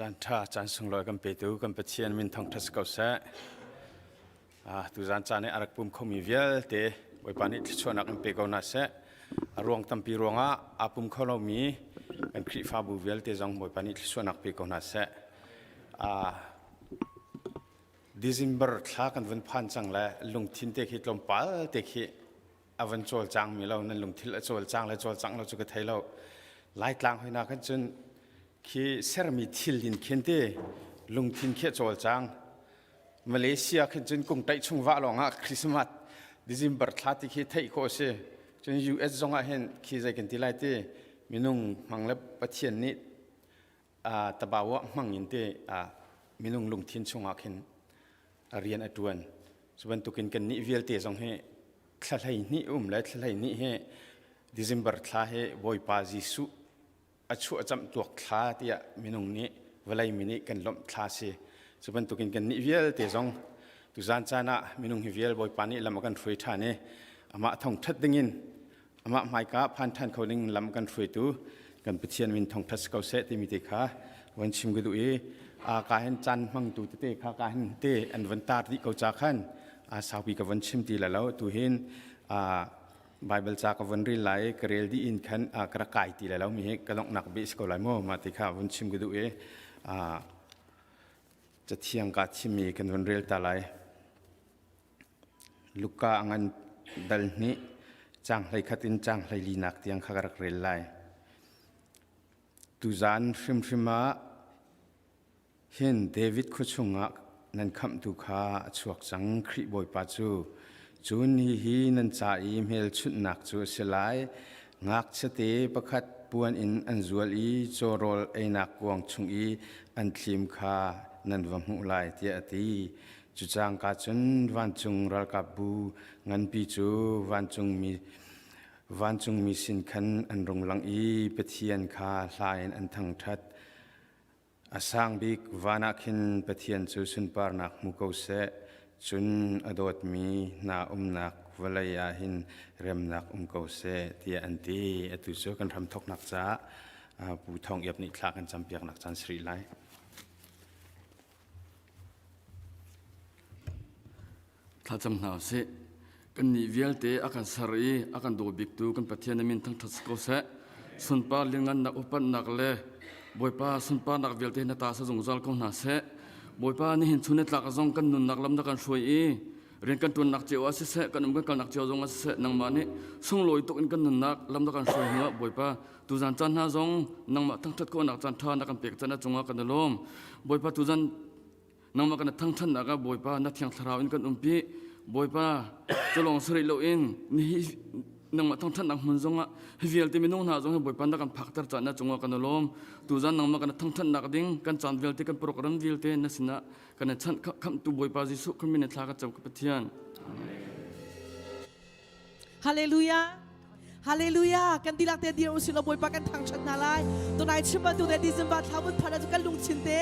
Caan ṭha, caan sunglawi kan petu kan Pathian min thangṭhat si ko seh. Ah, tuzan caan i a rak pum khomi vialte Bawipa nih thluachuahnak in pe ko hna seh. A ruang tampi ruangah aa pum kho lomi kan Khrihfabu vialte zong Bawipa nih thluachuahnak pe ko hna seh. Ah, December thla kan vun phan cang le lungthin te khi tlawmpal te khi a van cawlcang mi lo nan lungthil a cawlcang le cawlcang lo cu ka thei lo. Laitlang hoina khan cun khi sermi thil in khin te lungthin khi a cawlcang. Malaysia khin cun kum taih chung vah lawng ah Christmas December thla ti khi theih khawh a si. Cun US zong ah hin khi zei kan ti lai ti minung hmang le Pathian nih tabawa hmang in te minung lungthin chungah khin a rian a ṭuan. Cu bantukin kan nih vialte zong hi thla 12 um le thla 12 hi December thla hi Bawipa Jesuh a chuah camh tuak thla tiah minung nih vawlei mi nih kan lawmh thla si. Cu bantukin kan nih vialte zong tuzan caan ah minung hi vial Bawipa nih lam a kan hruai ṭhan i amah thongṭhat dingin amah hmaika phan ṭhan kho ding lam kan hruaitu kan Pathian min thongṭhat si ko seh timi te kha van chim ka duh i a ka hin caan hmangtu tete kha ka hin te an van tar dih ko ca khan a saupi ka van chim ti la lo tu hin a Bible ca ka von rel lai ka rel dih in khan ka rak kai ti lai lo mi hi ka donghnak beh si ko lai maw mah ti kha vun chim ka duh i cathiang ka thimmi kan vun rel ta lai. Luka a ngan dal hnih caang 11 in caang 14nak tiang kha ka rak rel lai. Tuzaan hrimhrim ah hin David khua chungah nan khamhtu kha a chuak cang Khrih Bawipa cu. Cun hihi nan ca i hmelchunhnak cu a si lai. Ngakchiate pakhat puan in an zual i cawrawl einak kuang chung i an thlim kha nan va hmuh lai, tiah a ti. Cu cangka cun vancung ralkapbu nganpi cu vancungmi vancungmi sin khan an rung lang i Pathian kha hla in an thangṭhat. A sang bik van ah khin Pathian cu sunparnak hmu ko seh, cun a dawtmi hna umnak vawlei ah hin remnak um ko seh, tiah an ti. Atu cu kan hramthawknak caah Pu Thawng Iap nih thla kan campiaknak caan si rih lai. Thlacam hna usih. Kannih vialte a kan ser i a kan daw biktu kan Pathian a min thangṭhat si ko seh. Sunpar lianngannak upatnak le Bawipa sunparnak vialte na ta sa zungzal ko hna seh. Bawipa nihin chun ni tlak zong kan nunnak lam na kan hruai i rian kan ṭuannak cio ah siseh kan um kan kalnak cio zong ah siseh nangmah nih sunglawi tuk in kan nunnak lam na kan hruai hnu ah Bawipa tuzan caan hna zong nangmah thangṭhat khawhnak caan ṭha na kan pek caan a cungah kan i lawm. Bawipa tuzan nangmah kan thangṭhatnak ah Bawipa na thiang thlarau in kan umpi Bawipa culawng si rih loin nihi nangmah thangṭhatnak hmun zongah hi vialte minung hna zong hi Bawipa na kan phakter caan na cungah kan i lawm tuzan nangmah kan thangṭhatnak ding kan caan vialte kan program vialte na sinah kan chanh khamhtu Bawipa Jesuh Khrih min in thla ka cam ka Pathian Hallelujah. Hallelujah. Kan tilak te dir usih law Bawipa kan thangṭhat hna lai. Tunai chim bantuk le December thla vun phanh ahcun kan lungthin te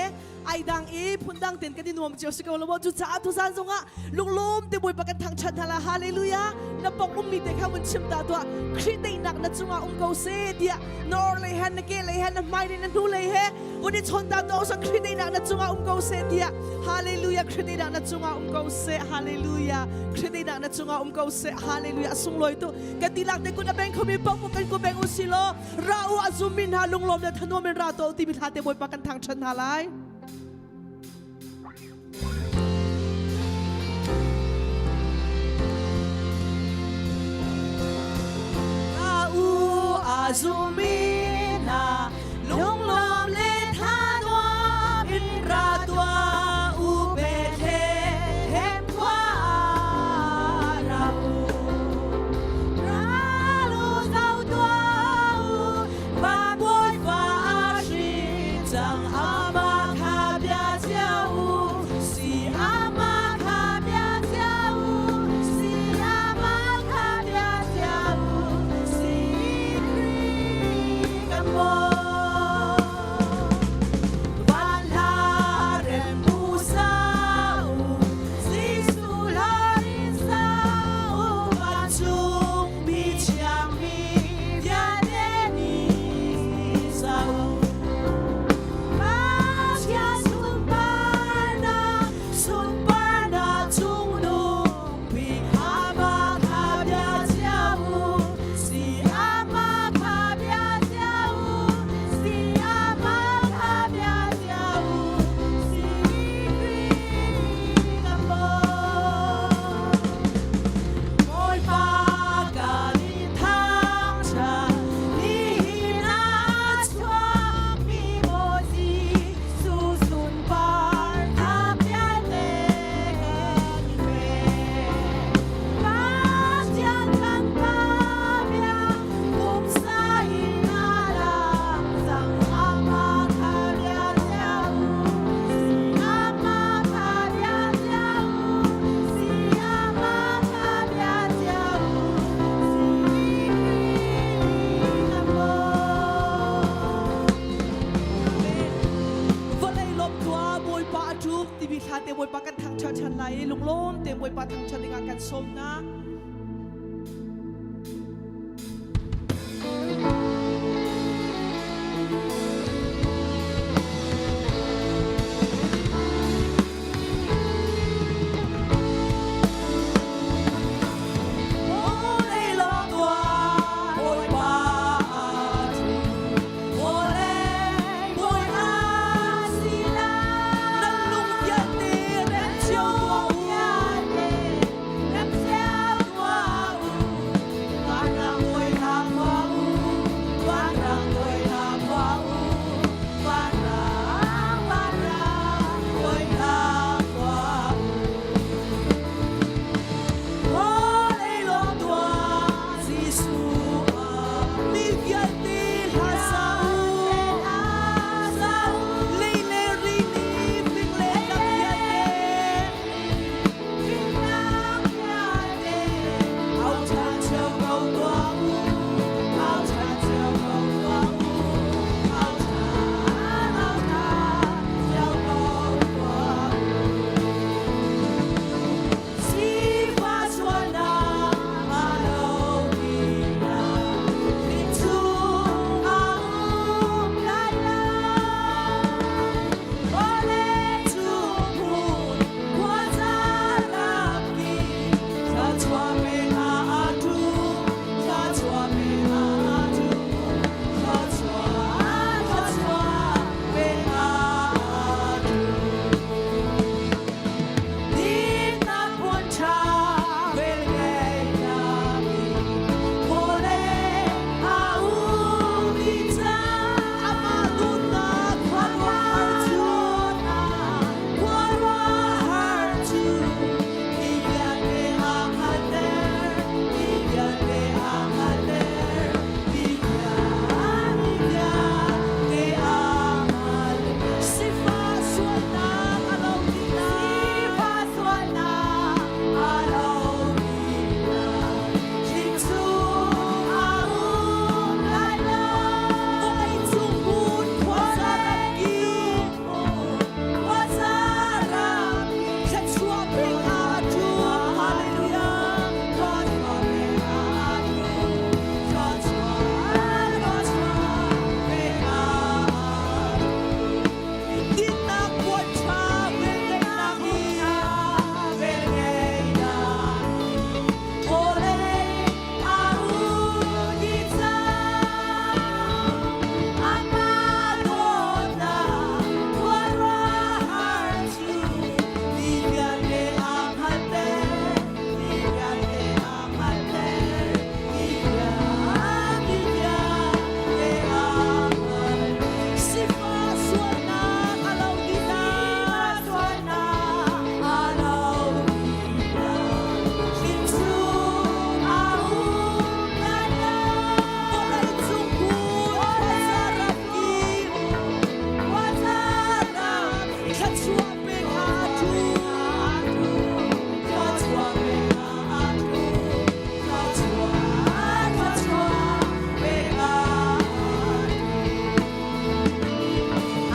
ai dang i phundang ten kan i nuam cio si ko lo maw? Cucaah tuzan zongah lunglawm te Bawipa kan thangṭhat hna lai. Hallelujah. Na pong ummi te kha vun chim ta tuah. Khrih teinak na cungah um ko seh tiah na or lei he na ke lei he na hmai lei na hnu lei he vun i chawn ta tuah usah Khrih teinak na cungah um ko seh tiah Hallelujah. Khrih teinak na cungah um ko seh. Hallelujah. Khrih teinak na cungah um ko seh. Hallelujah. A sunglawi tu kan dihlak te kun a beng khomi paoh kan ku beng u si law ra u a zummi hna lunglawm le thanuam in ra to timi hla te Bawipa kan thangṭhat hna lai. Ra u a zummi hna lunglawm le thanuam in ra tuah u Bethlehem khua ra u. Ral u zau tuah u, van Bawipa a hrin cang amah kha. thangṭhat ṭhan lai i lunglawm te Bawipa thangṭhat dingah kan sawm hna.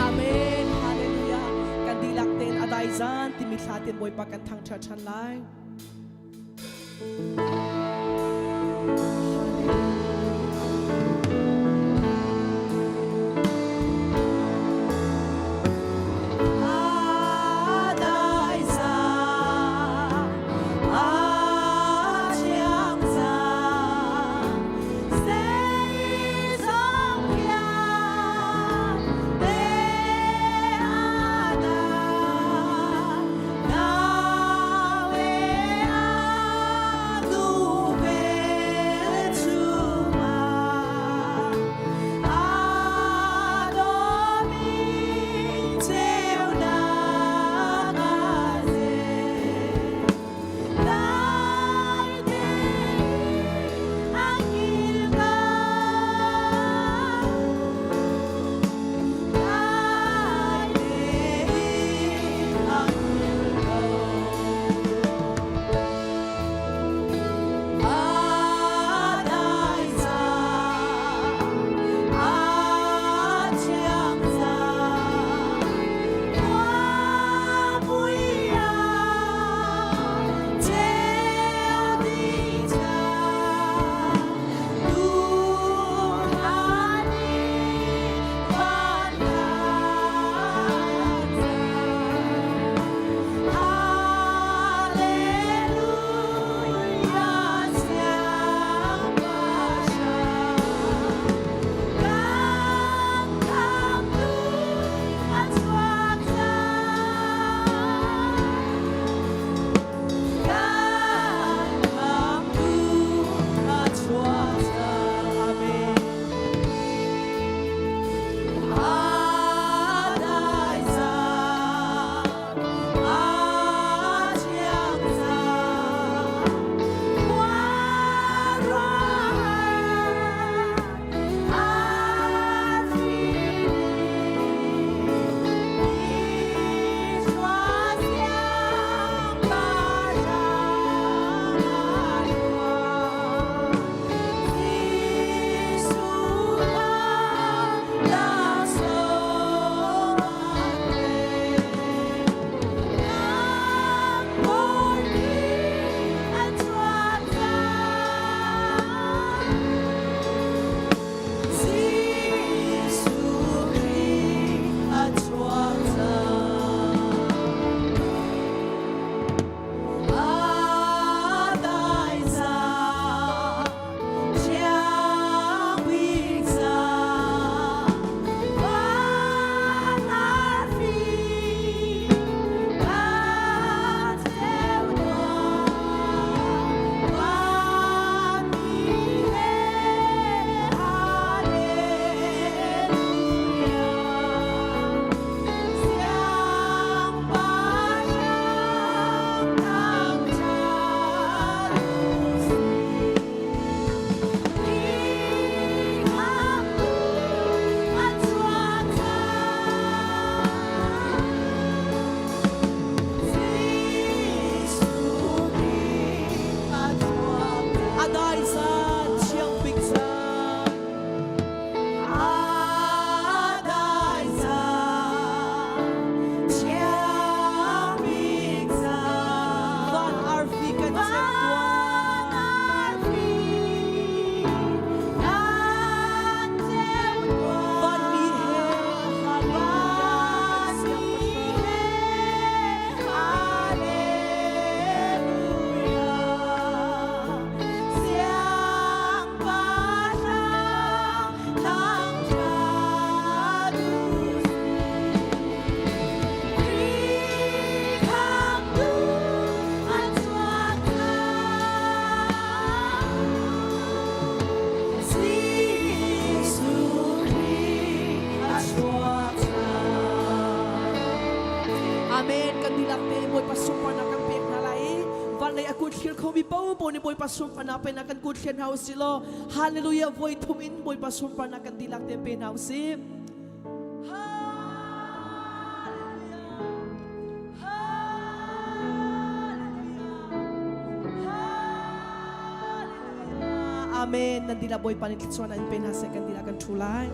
Amen. Hallelujah. Kan dihlak tein a dai zan timi thla tein Bawipa kan thangṭhat ṭhan lai. thlir khomi paohpaoh nih Bawipa sunparnak pe hna kan kut thlir hna u sih law Hallelujah voi thum in Bawipa sunparnak kan dihlak te pe hna u sih. Amen. Nan dihlak Bawipa nih thluachuah in pe hna seh kan dihlak kan ṭhu lai.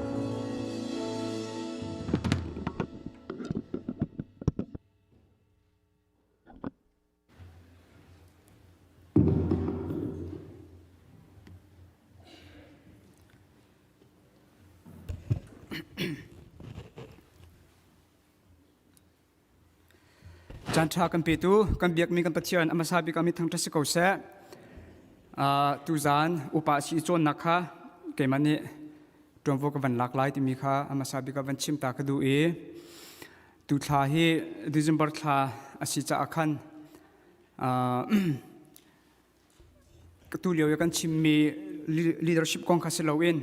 Caan ṭha kan petu kan biakmi kan Pathian a hmasa bik ah mi thangṭhat si ko seh. Uh, tuzaan upa si cawnnak kha keimah nih ṭuanvo ka van lak lai timi kha a hmasa bik ah van chim ta ka duh i Tu thla hi December thla a si caah khan tu lio i kan chimmi leadership kong kha si loin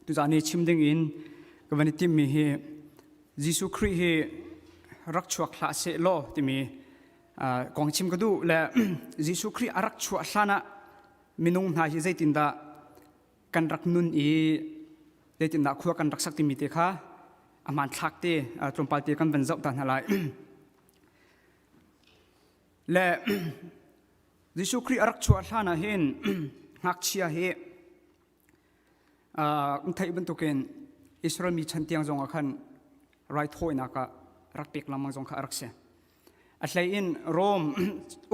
tuzaan i chim ding in ka van i timmi hi Jesuh Khrih hi rak chuak hlah seh law timi kong chim ka duh le Jesuh Khrih a rak chuah hlan ah minung hna hi zeitindah kan rak nun i zeitindah khua kan rak sak timi te kha a hmanthlak te tlawmpal te kan van zoh ta hna lai. Le Jesuh Khrih a rak chuah hlan ah hin ngakchia hi um theih bantukin Israel mi chan tiang zong ah khan raithawinak ah rak pek lengmang zong kha a rak si. A hlei in Rome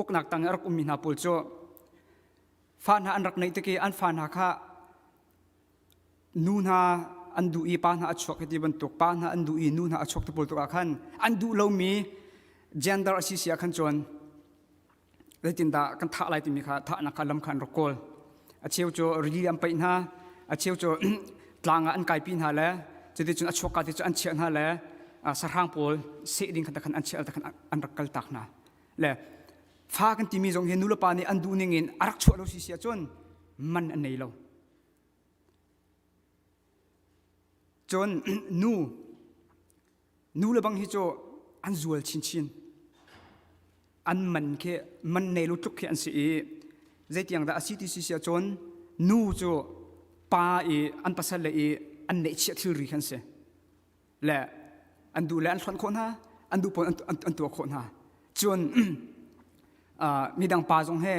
uknak tang i a rak ummi hna pawl cu fa hna an rak neih tik i an fa hna kha nu hna an duh i pa hna a chuak ti bantuk pa hna an duh i nu hna a chuak ti pawl tuk ah khan an duh lomi gender a si si ah khan cun zeitindah kan thah lai timi kha thahnak kha lam kha an rak kawl a cheu cu rili an paih hna a cheu cu tlang ah an kaipi hna le cuticun a chuakka ti cu an chiah hna le sahrang pawl seh ding khan khan an chiah khan an rak kal tak hna le fa kan timi zong hi nulepa nih an duh ning in a rak chuah lo si si ahcun man an nei lo cun nu nu le bang hi cu an zual chinchin an man khi man nei lo tluk khi an si i zeitiang dah a si ti si si ahcun nu cu pa i an pasal le i an neihchiah thilri khan si le an duh le an hlonh khawh hna an duh pawn an tuah khawh hna cun midang pa zong he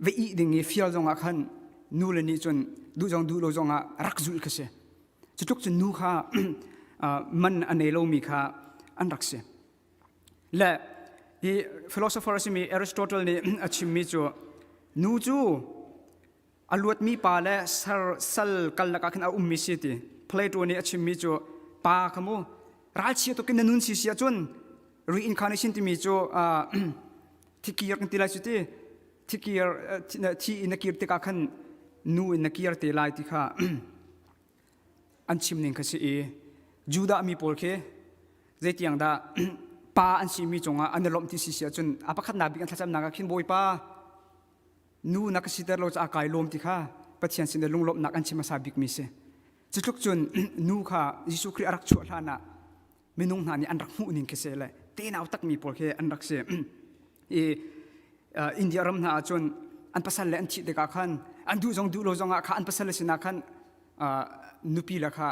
va ih ding i fial zong ah khan nu le nih cun duh zong duh lo zong ah rak zulh kha si cu tluk cun nu kha man a nei lomi kha an rak si le hi philosopher a simi Aristotle nih a chimmi cu nu cu A luatmi pa le sal kal lakah khan a ummi si ti. Plato nih a chimmi cu pa kha mu ralchia tuk in na nun si si ahcun reincarnation timi cu thikir kan ti lai cu ti thikir thi in na kir tikah khan nu in na kir te lai ti kha an chim ning kha si i Judah mi pawl khi zeitiang dah pa an simi cungah an i lawmh ti si si ahcun a pakhatnak bik an thlacamnak ah khin Bawipa nu na ka siter lo caah kai lawm ti kha Pathian sin i lunglawmhnak an chim hmasa bikmi si. Cutluk cun nu kha Jesuh Khrih a rak chuah hlan ah minung hna nih an rak hmuh ning khi si le tenau takmi pawl khi an rak si. I India ram hna ah cun an pasal le an thih tikah khan an duh zong duh lo zong ah kha an pasal le sinah khan nupi le kha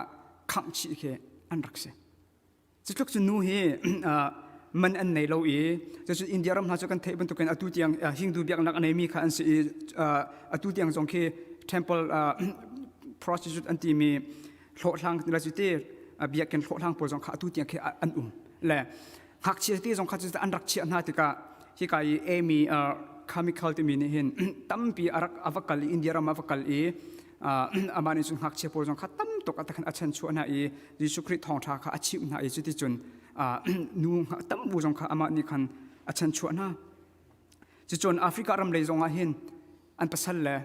khangh chih khi an rak si. Cutluk cu nu hi man an nei lo i cucu India ram hna cu kan theih bantukin atu tiang Hindu biaknak a neimi kha an si i atu tiang zong khi temple prostitute an timi hlawhhlang la cu ti biakinn hlawhhlang pawl zong kha atu tiang khi an um le ngakchia te zong kha cu an rak chiah hna tikah hika i Amy chemical timi nih hin tampi a rak a va kal i India ram a va kal i amah nih cun ngakchia pawl zong kha tam tuk a takhan a chanchuah hna i Jesuh Khrih thawngṭha kha a chimh hna i cuticun nu tam bu zong kha amah nih khan a chanchuah hna. Cucun Africa ram lei zong ah hin an pasal le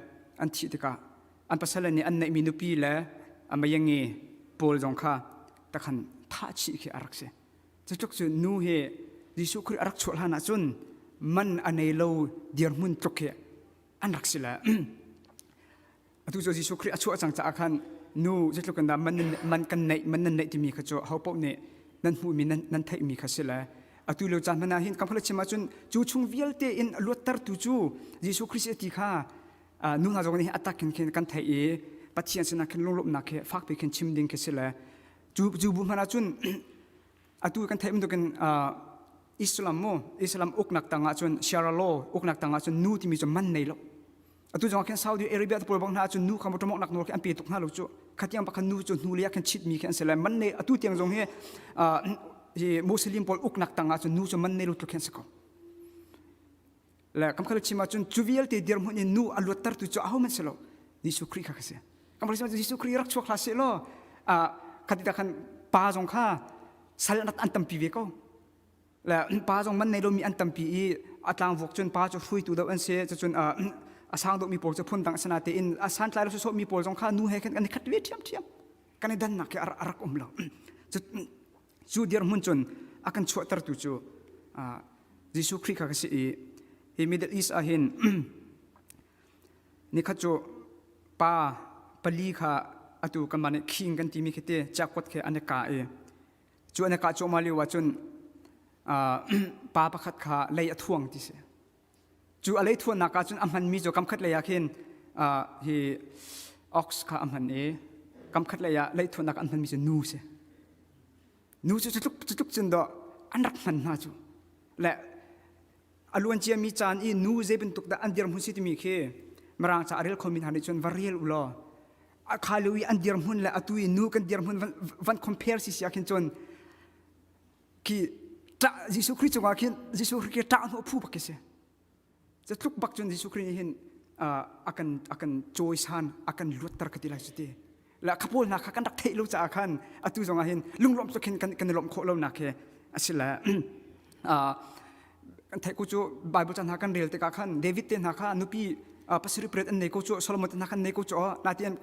an thih tikah an pasal le nih an neihmi nupi le a mayangi pawl zong kha takhan thah chih khi a rak si. Cutluk cu nu hi Jesuh Khrih a rak chuah hlan ah cun man a nei lo dirhmun tluk khi an rak si le atu cu Jesuh Khrih a chuah cang caah khan nu zeitluk in dah man, man kan neih man nan neih timi kha cu ho paoh nih nan hmuhmi nan, nan theihmi kha si le Atu lio caan hmanh ah hin kan chim ahcun cu chung vialte in a luattertu cu Jesuh Khrist a ti kha nu hna zong nih a tak in khin kan theih i Pathian sinah khin lunglawmhnak he fakpi khin chim ding khi si le cu cu bu hmanh ahcun atu kan theih bantukin Islam mu Islam uknak tangah cun Sharia law uknak tangah cun nu timi cu man nei lo. Atu zong ah khin Saudi Arabia te pawl bang hna ahcun nu kha motor nak nawl khi an pe tuk hna lo cu. Khatiang bak khan nu cu hnu lei ah khin chit mi khi an si le man nei atu tiang zong hi hi Muslim pawl uknak tangah cun nu cu man nei lo tluk khi an si ko. Le kam khal chim ahcun cu vialte dirhmun in nu a luattertu cu ahohmanh si lo. Jesuh Khrih kha ka si. Kam khal chim ahcun Jesuh Khrih rak chuak hlah seh law khati ta khan pa zong kha sal an tampi ve ko. Le pa zong man nei lomi an tampi i a tlangvok cun pa cu hruaitu deuh an si cucun a sang deuhmi pawl cu phundang asina tein a santlai lo sawsawhmi pawl zong kha nu he khan kan i khat ve ṭhiamṭhiam kan i dannak khi a rak um lo. Cu dirhmun cun a kan chuahtertu cu Jesuh Khrih kha ka si i hi Middle East ah hin nikhat cu pa pali kha atu kanmah nih king kan timi khi te cakuat khi an i ka i Cu an i kah cuahmah lio ah cun pa pakhat kha lei a thuang ti si. Cu a lei thuannak ah cun a hmanmi cu kam khat lei ah khin hi ox kha a hman i kam khat lei ah lei thuannak an hmanmi cu nu si. Nu cu cutluk cutluk cun dawh an rak hman hna cu. Le a luan ciami caan i nu zei bantuk dah an dirhmun si timi khi mirang ca a rel khomi hna nih cun va rel u law a kha lio i an dirhmun le atu i nu kan dirhmun van, van compare si si ah khin cun khi ṭah Jesuh Khrih cungah khin Jesuh Khrih khi ṭah hnawh phu bak khi si Catluk bak cun Jesuh Khrih nih hin a kan a kan cawisan a kan luatter ka ti lai cu ti la kha pawl hna kha kan rak theih lo caah khan atu zong ah hin lunglawmh tuk hin kan kan i lawmh khawh lo nak hi a si le kan theih ko cu Bible chan hna kan rel tikah khan David te hna kha nupi pasarih pariat an nei ko cu Solomon te hna khan nei ko cu natin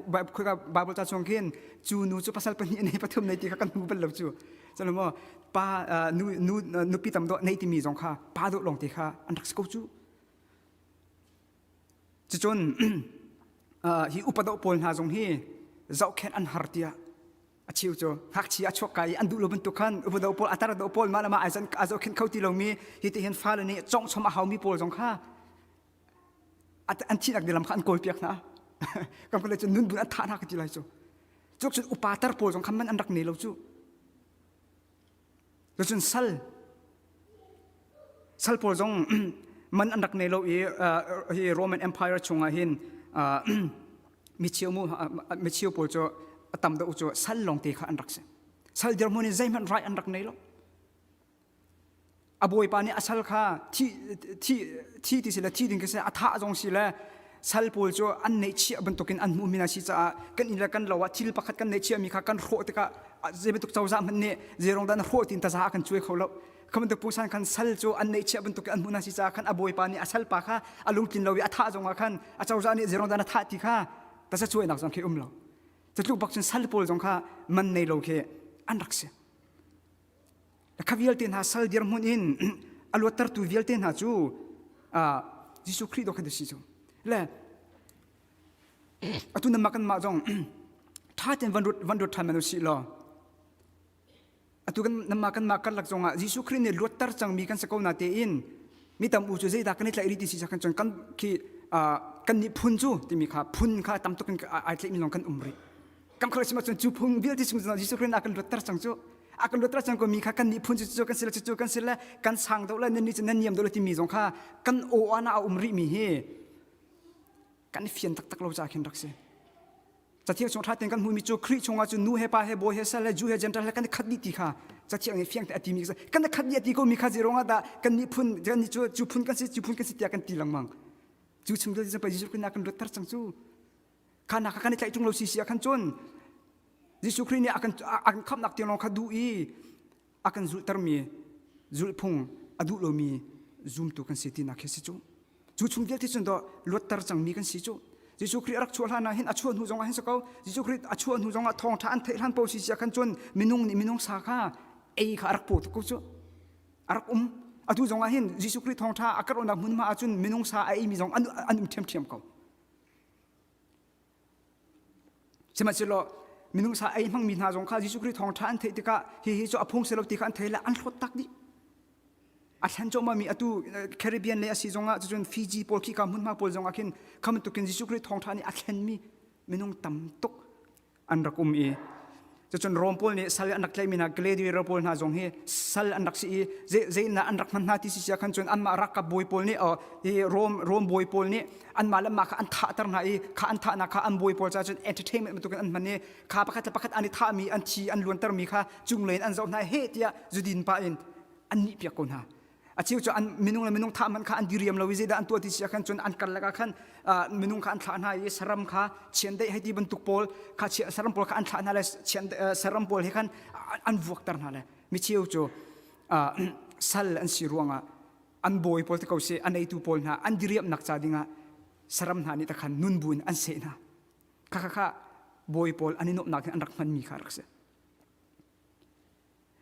Bible ca chung khin cu nu cu pasal pahnih nei pathum nei ti kha kan hmu bal lo cu cun maw pa nu nu nupi tam dawh nei timi zong kha pa dawh lawng te kha an rak si ko cu cucun hi upa dawh pawl hna zong hi zohkhenh an har tiah a cheu cu ngakchia a chuak ka i an duh lo bantuk khan upa dawh pawl a tar dawh pawl mah le mah ai a zohkhenh kho ti lomi hi ti hin fale nih congchom a haumi pawl zong kha an thihnak dilam kha an kawlpiak hna kan kule cu nun bun an thah hna ka ti lai cu cuk cun upa tar pawl zong kha man an rak nei lo cu cun sal sal pawl zong man an rak nei lo i hi Roman Empire chungah hin micheu mu micheu pawl cu a tam deuh cu sal lawng te kha an rak si sal dirhmun in zeihmanh rai an rak nei lo A bawipa nih a sal kha thi, thi, thi ti si le thi ding khi si a thah zong si le sal pawl cu an neihchiah bantukin an hmuhmi hna si caah kan inn le kan lo ah thil pakhat kan neihchiahmi kha kan hrawh tikah zei bantuk cozah hmanh nih zeirong dah na hrawh tiin taza a kan cuai kho lo. Kha bantuk pungsan khan sal cu an neihchiah bantukin an hmuh hna si caah khan a bawipa nih a salpa kha a lungtlin lo i a thah zongah khan a cozah nih zeirong dah na thah ti kha taza cuainak zong khi um lo. Catluk bak cun sal pawl zong kha man nei lo khi an rak si. Kha vialte hna sal dirhmun in a luattertu vialte hna cu Jesuh Khrih dawh khan si cu. Le atu nan mah kan mah zong ṭha tein van ruat van ruat ṭhan man usih law atu kan nan mah kan mah karlak zong ah Jesuh Khrih nih luatter cangmi kan si ko na tein mi tam u cu zeidah kan i tlaih rih ti si kan cun kan khi kan nih phun cu timi kha phun kha tam tuk in ai tlaihmi lawng kan um rih. Kan khual sim ahcun cu phung vialte chung cun Jesuh Khrih a kan luatter cang cu. A kan luatter cang ko mi kha kan nih phun cu cu kan si le cu kan si le kan sang deuh le nan nih cu nan niam deuh le timi zong kha kan aw ah a um rih mi hi kan i fian taktak lo caah khin rak si. Cathiang chung ṭha tein kan hmuhmi cu Khrih chungah cun nu he pa he bawi he sal he Jew he Gentile he kan i khat dih ti kha cathiang nih fiang te a timi kan i khat dih a ti ko mi kha zei ruangah dah kan nih phun kan nih cu cu phun kan si cu phun kan si tiah kan ti lengmang. Cu chung vialte cu pei Jesuh Khrih nih a kan luatter cang cu. Kha nak kan i tlaih ṭung lo si si ah khan cun Jesuh Khrih nih a kan a kan khamhnak tiang lawng kha duh i a kan zulhtermi zulhphung a duh lomi zumtu kan si tinak khi si cu. Cu chung vialte cun dawh luatter cangmi kan si cu. Jesuh Khrih a rak chuah hlan ah hin a chuah hnu zong ah hin si ko. Jesuh Khrih a chuah hnu zong ah thawngṭha an theih hlan paoh si si ah khan cun minung nih minung sa kha ei kha a rak paw tuk ko cu. A rak um. Atu zong ah hin Jesuh Khrih thawngṭha a karh hmunhma ah cun minung sa a eimi zong an, an um ṭhiamṭhiam ko. Sihmanhsehlaw minung sa ei hmangmi hna zong kha Jesuh Khrih thawngṭha an theih tikah hihi cu a phung si lo ti kha an thei le an hlawt tak dih. A thlen cuahmahmi atu Caribbean lei a si zongah cucun Fiji pawl khika hmunhma pawl zongah khin kha bantukin Jesuh Khrih thawngṭha nih a thlenmi minung tam tuk an rak um i cucun Rom pawl nih sal an rak tlaihmi hna gladiator pawl hna zong hi sal an rak si i zeitindah an rak hman hna ti si sia khan cun anmah ralkap bawi pawl nih hi Rom Rom bawi pawl nih anmah le mah kha an thahter hna i kha an thahnak kha an bawi pawl ca cun entertainment bantukin an hman i kha pakhat le pakhat an i thahmi an thi an luantermi kha cunglei in an zoh hna he tiah zudin pah in an nih piak ko hna. A cheu cu an minung le minung thah man kha an diriam lo i zeidah an tuah ti si ah khan cun an karlak ah khan minung kha an thlah hna i saram kha chiandeih hei ti bantuk pawl kha saram pawl kha an thlah hna le saram pawl he khan an vuakter hna le micheu cu sal an si ruangah an bawi pawl te ko si a neitu pawl hna an diriamnak ca dingah saram hna nih takhan nun buin an seh hna. Kha kha kha bawi pawl an i nuamhnak hin an rak hmanmi kha rak si.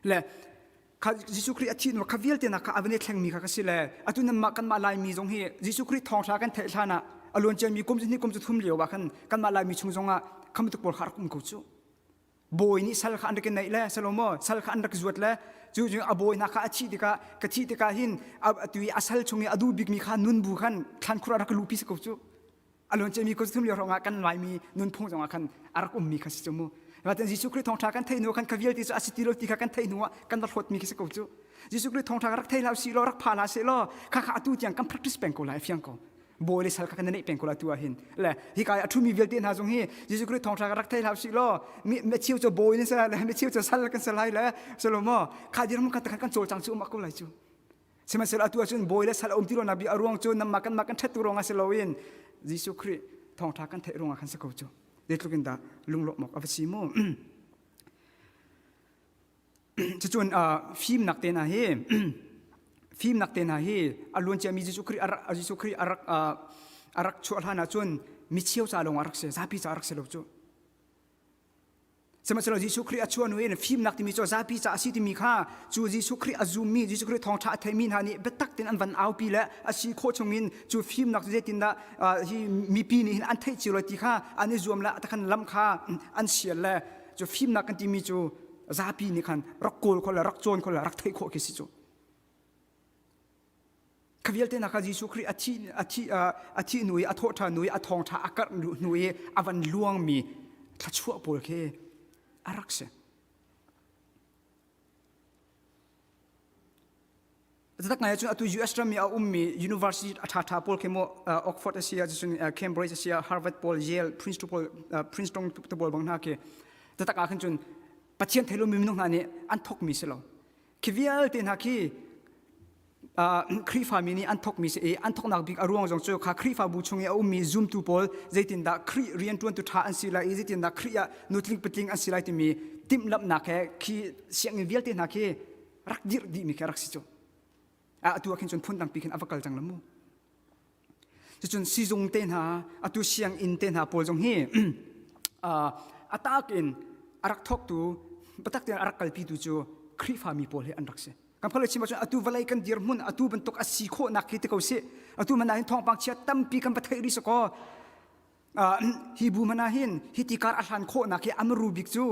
Le kha Jesuh Khrih a thih hnu kha vialte nak kha a van i thlengmi kha ka si le atu nanmah kanmah Laimi zong hi Jesuh Khrih thawngṭha kan theih hlan ah a luan ciami kum hnih kum thum lio ah khan kanmah Laimi chung zongah kha bantuk pawl kha rak um ko cu. Bawi nih sal kha an rak i neih le Salomo sal kha an rak zuat le cu cu a bawi hna kha a thih tikah ka thih tikah hin atu i a sal chung i a duh bikmi kha nun bu khan thlankhur a rak luhpi si ko cu. A luan ciami kum thum lio hrawng ah kan Laimi nunphung zongah khan a rak ummi kha si cu mu. Natin Jesuh Khrih thawngṭha kan theih hnu khan kha vialte cu a si ti lo ti kha kan theih hnu ah kan va hlawtmi khi si ko cu. Jesuh Khrih thawngṭha rak thei hlah usih law rak pha hlah seh law kha kha atu tiang kan practice peng ko lai fiang ko. Bawi le sal kha kan neih peng ko lai tu ah hin. Le hika i a ṭhumi vialte hna zong hi Jesuh Khrih thawngṭha rak thei hlah usih law mi mi cheu cu bawi nan si lai le mi cheu cu sal kan si lai le salomo kha dirhmun kha kan cawlcang cu um ko lai cu. Sihmanhsehlaw atu ahcun bawi le sal a um ti lonak bik a ruang cu nanmah kanmah kan ṭhat tu ruangah si loin Jesuh Khrih thawngṭha kan theih ruangah khan si ko cu. Zeitluk in dah lunglawmh awk a va si mu. Cucun fimnak te hna hi fimnak te hna hi a luan ciami Jesuh Khrih a Jesuh Khrih a rak a rak chuah hlan ahcun micheu ca lawng a rak si zapi ca a rak si lo cu. Sihmanhsehlaw Jesuh Khrih a chuah hnu in fimnak timi cu zapi ca a si timi kha cu Jesuh Khrih a zummi Jesuh Khrih thawngṭha a theimi hna nih biatak tein an van aupi le a si khawh chungin cu fimnak cu zeitindah hi mipi nih hin an theih cio lai ti kha an i zuam le takhan lam kha an sial le cu fimnak kan timi cu zapi nih khan rak kawl khawh le rak cawn khawh le rak theih khawh khi si cu. Kha vialte hna kha Jesuh Khrih a thih a thih a thih hnu i a thawhṭhan hnu i a thawngṭha a karh hnu i a van luangmi thluachuah pawl khi a rak si. Zatak ngai ahcun atu US ram i a ummi university a ṭhaṭha pawl khi maw Oxford a si ah cun Cambridge a si ah Harvard pawl Yale Princeton pawl Princeton te pawl bang hna khi zatak ah khan cun Pathian thei lomi minung hna nih an thawkmi si lo. Khi vialte hna khi Khrihfami nih an thawkmi si i an thawknak bik a ruang zong cu kha Khrihfabu chung i a ummi zumtu pawl zeitindah Khrih rianṭuantu ṭha an si lai i zeitindah Khrih ah nutling patling an si lai timi timhlamhnak he khi sianginn vialte hna khi rak dirh dihmi khi a rak si cu. Atu ah khin cun phun dangpi khin a va kal cang la mu. Cucun sizung te hna, atu sianginn te hna pawl zong hi a tak in a rak thawktu, biatak tein a rak kalpitu cu Khrihfami pawl hi an rak si. Kan phal chim ahcun atu vawlei kan dirhmun atu bantuk a si khawhnak hi ti ko sih. Atu man ah hin thawngpang chia tampi kan va theih rih sakaw. Hi bu hmanh ah hin hi ti kar a hlan khawhnak hi amru bik cu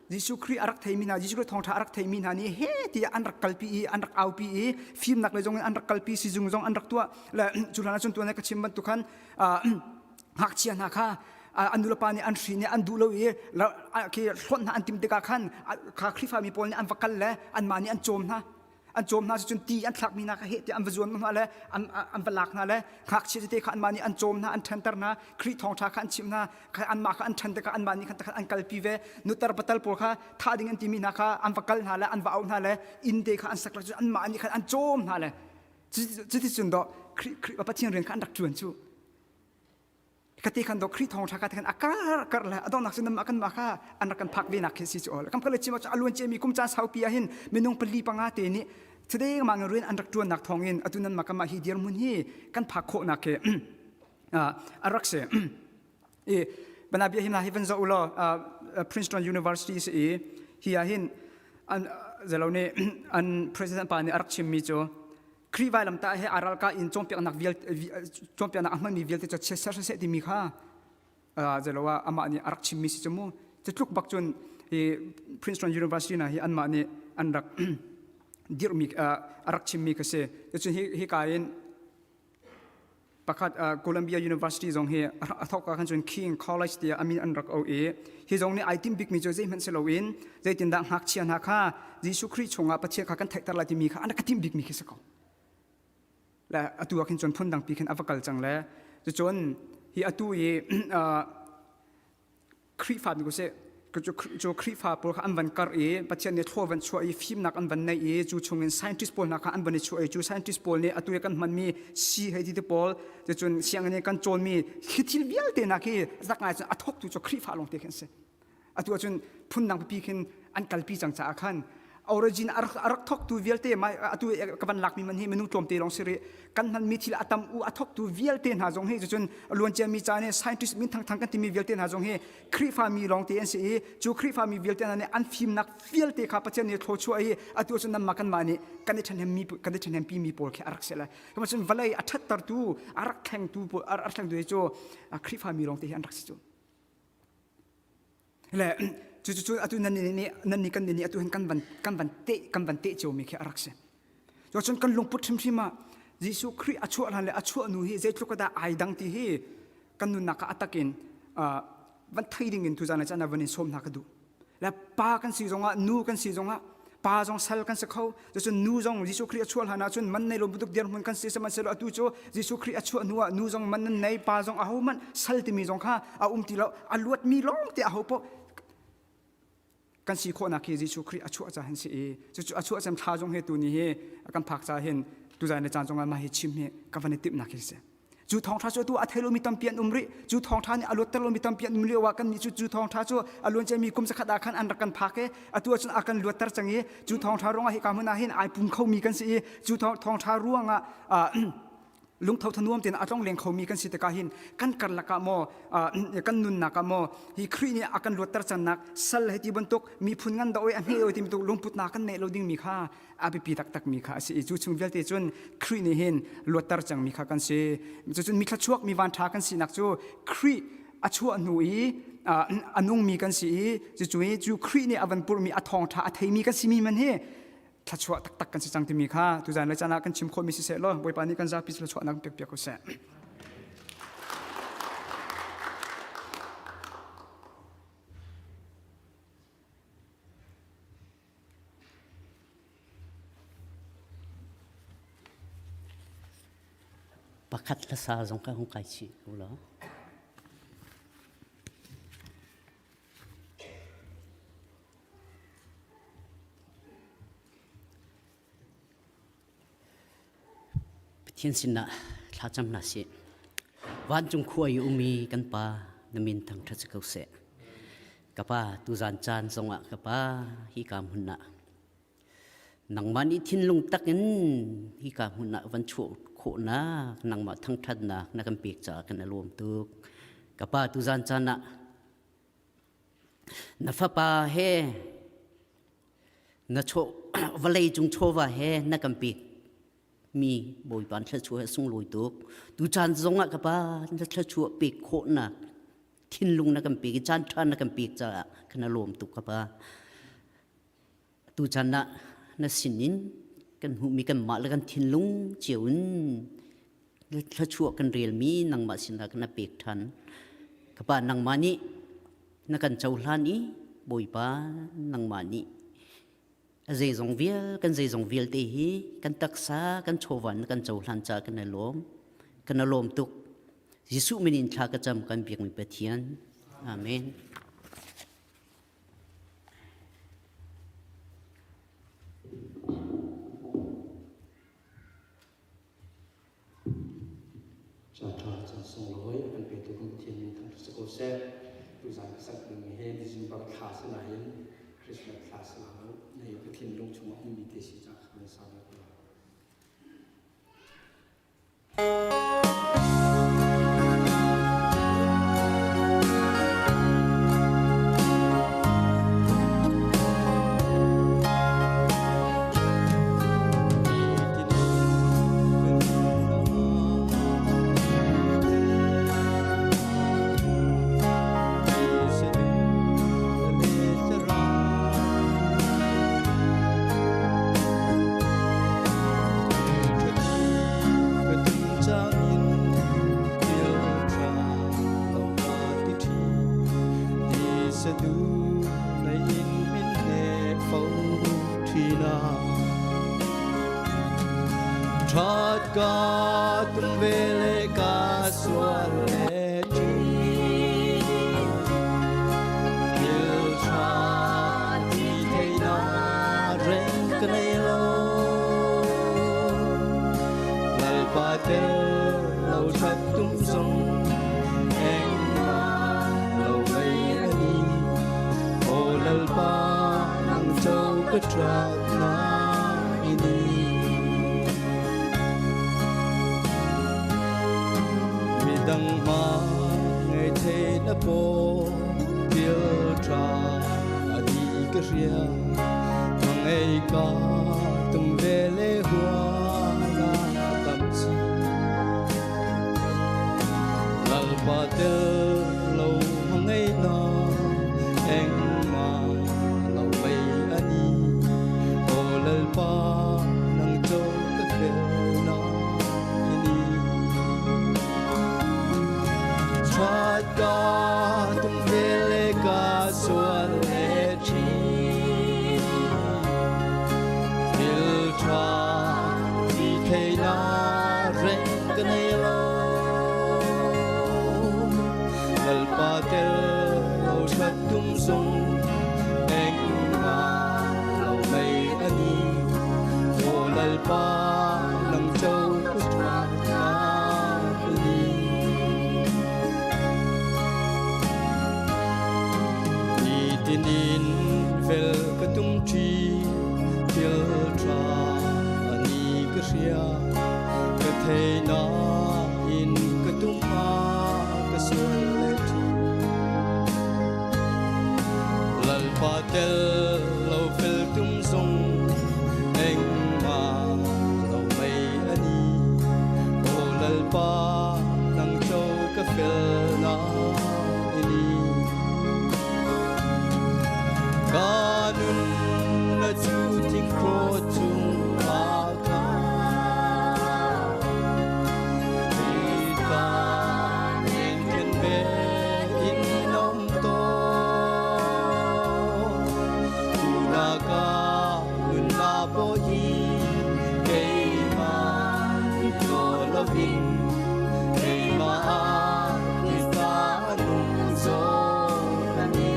Jesuh Khrih a rak theimi hna Jesuh Khrih thawngṭha a rak theimi hna nih he tiah an rak kalpi i an rak aupi i fimnak le zong in an rak kalpi sizung zong an rak tuah le cu hlan ahcun tuan ka chim bantuk khan ngakchia hna kha an nulepa nih an hrin i an duh lo i khi hlonh hna an tim tikah khan kha Khrihfami pawl nih an va kal le anmah nih an cawm hna an cawm hna cun ti an thlakmi hna kha heh tiah an va zuan hna le an va lak hna le ngakchia tete kha anmah nih an cawm hna an ṭhanter hna Khrih thawngṭha kha an chimh hna kha anmah kha an ṭhan tikah anmah nih khan an kalpi ve nutar patal pawl kha thah ding an timi hna kha an va kal hna le an va auh hna le inn te kha an sak cun anmah nih khan an cawm hna le cuti cun dawh Khrih Pathian rian kha an rak ṭuan cu kate khan do Khrih thawngṭha ka te khan a kar kar le a donghnak cu namah kan mah kha an rak kan phak ve nak khi si cu ol kam khale chim ah a luan ciami kum caan saupi ah hin minung pali panga te nih thadeng ma rian an rak ṭuannak thawngin atu nan mah kan mah hi dirhmun hi kan phak khawhnak khi a rak si i bana bia hi na hi van zoh ulaw Princeton University si i hi ah hin an zelo nih an president pa nih a rak chimmi cu Khrih vailamtah he aa ralkah in cawnpiaknak vialte cawnpiaknak a hmanmi vialte cu chiat ser siseh timi kha zelo ah amah nih a rak chimmi si cu mu cu tluk bak cun hi Princeton University hna hi anmah nih an rak. dirhmi a rak chimmi kha si. Cun hi ka in pakhat Columbia University zong hi a thawk ah khan cun King College tiah a min an rak auh i hi zong nih ai timh bikmi cu zeihmanh si loin zeitindah ngakchia hna kha Jesuh Khrih chungah Pathian kha kan theihter lai timi kha an rak timh bikmi khi si ko. Le atu ah khin cun phundang pi khin a va kal cang le cucun hi atu i Khrihfa mi sih cu Khrihfa pawl kha an van kar i Pathian nih thlaw van chuah i fimnak an van neih i cu chungin scientist pawl hna kha an van i chuah i cu scientist pawl nih atu i kan hmanmi si hei ti te pawl cun sianginn i kan cawnmi hi thil vialte hna khi zak ngai cun a thawktu cu Khrihfa lawng te khi an si. Atu ahcun phundang pipi khin an kalpi cang caah khan origin a rak thawktu vialte atu ka van lakmi man hi minung tlawmte lawng si rih. Kan hmanmi thil a tam u a thawktu vialte hna zong hi cun luanciami caan i scientist min thangthang kan timi vialte hna zong hi Khrihfa mi lawngte an si i cu Khrihfa mi vialte hna nih an fimnak vialte kha Pathian nih thluachuah i atu cun nanmah kanmah nih kan i ṭhahnemmi kan i ṭhahnempi mi pawl khi a rak si lai. Cun vawlei a ṭhattertu a rak thlengtu a rak thlengtu hi cu Khrihfa mi lawngte hi an rak si cu. Le cu cu atu nan nih nan nih kan nih atu hin kan van kan van te kan van te cio mi khi a rak si. Cun kan lungput hrimhrim ah Jesuh Khrih a chuah hlan le a chuah hnu hi zeitluk dah ai dang ti hi kan nunnak ah a takin van thei ding in tuzan le caan ah van in sawm hna ka duh. Le pa kan si zongah nu kan si zongah pa zong sal kan si kho cucun nu zong Jesuh Khrih a chuah hlan ah cun man nei lo bantuk dirhmun kan si sihmanhsehlaw atu cu Jesuh Khrih a chuah hnu ah nu zong man nan nei pa zong aho hmanh sal timi zong kha a um ti lo a luatmi lawng te aho poh kan si khawhnak hi Jesuh Khrih a chuah ca hin si i cucu a chuah cem thla zong hi tu ni hi kan phak ca hin tuzan le caan zong ah mah hi chim hi ka van i timhnak hi si. Cu thawngṭha cu atu a thei lomi tampi an um rih. Cu thawngṭha nih a luatter lomi tampi an um lio ah kannih cu cu thawngṭha cu a luanciami kum zakhat ah khan an rak kan phak i atu ahcun a kan luatter cang i cu thawngṭha ruangah hika hmun ah hin ai pum khomi kan si i cu thawngṭha ruangah lungtho thanuam tein a tlong leng khomi kan si tikah hin kan karlak ah maw kan nunnak ah maw hi Khrih nih a kan luatter cannak sal hei ti bantuk miphun ngan dah oi a hme oi ti bantuk lungputnak kan neih lo dingmi kha a biapi taktakmi kha a si i cu chung vialte cun Khrih nih hin luatter cangmi kha kan si. Cucun mi thluachuak mi vanṭha kan sinak cu Khrih a chuah hnu i a nungmi kan si i cucu i cu Khrih nih a van purhmi a thawngṭha a theimi kan simi man hi thluachuah taktak kan si cang timi kha tuzan le caan ah kan chim khawhmi siseh law Bawipa nih kan zapi thluachuahnak pek piak ko seh. Pakhat hlasa zong kha hung kai chih ko law. Pathian sinah thlacam hna sih. Vancung khua i umi kan Pa na min thangṭhat si ko seh. Ka Pa, tuzan caan zongah ka Pa hika hmun ah nangmah nih thinlung takin hika hmun ah van chuah khawhnak nangmah thangṭhatnak na kan pek caah kan i lawm tuk. Ka Pa, tuzan caan ah na fapa he na chaw vawlei cung chawva he na kan pek mi Bawipa na thluachuah he sunglawi tuk. Tucaan zongah ka pa na thluachuah pek khawhnak thinlung na kan pek i caan ṭha na kan pek caah kan i lawm tuk ka pa. Tuchan ah na sinin kan hmuhmi kanmah le kan thinlung cio in thluachuah kan relmi nangmah sinah kan pek ṭhan. Ka pa nangmah nih na kan cohlan i Bawipa nangmah nih a zeizong vial kan zeizong vialte hi kan taksa kan chawva na kan cohlan caah kan i lawm. Kan i lawm tuk. Jesuh min in thla ka cam kan biakmi Pathian. Amen. Caṭha caan sunglawi a kan petu kan Pathian min thangṭhat si ko seh. Tuzaan ka sak dingmi hi December thla si nain Christmas thla si lo. Nei ka thinlung chungah ummi te si caah ka van sa ve ko. ka tum ve le ka sual le ṭi. Thil ṭha ti theihnak reng ka nei lo. Lalpa tel lo ṭhat tum zong engmah lo mei a ni. Aw Lalpa nang cho ka ṭhat na ini. Midang ma ngei thei na paw thil ṭha a di ka hria. Ma ngei ka tum ve le hua na tam chi. Lalpa tel lo ma ngei na engmah lo mei ani. Aw Lalpa nang cho ka fel na ini. Ṭhat ka tum ve le ka sual le ṭhin. Thil ṭha ti thei na reng ka nei lo. Lalpa tel lo ṭhat tum zong engmah lo mei ani. Aw Lalpa nang cho ka ṭhat na ni. Nitin in fel ka tum ṭi, thil ṭha ani ka hria. Ka thei nain ka tum a ka sual le ṭi. Lalpa tel lo fel tum zong engmah lo mei ani. Aw Lalpa nang cho ka fel na ini. Ka nun na cu thingkhaw chung ah khan Krista nen khen ve in om tawn. Tuna ka nun na pawh hi keimah to lovin keimah ah Krista a nung zawk ani.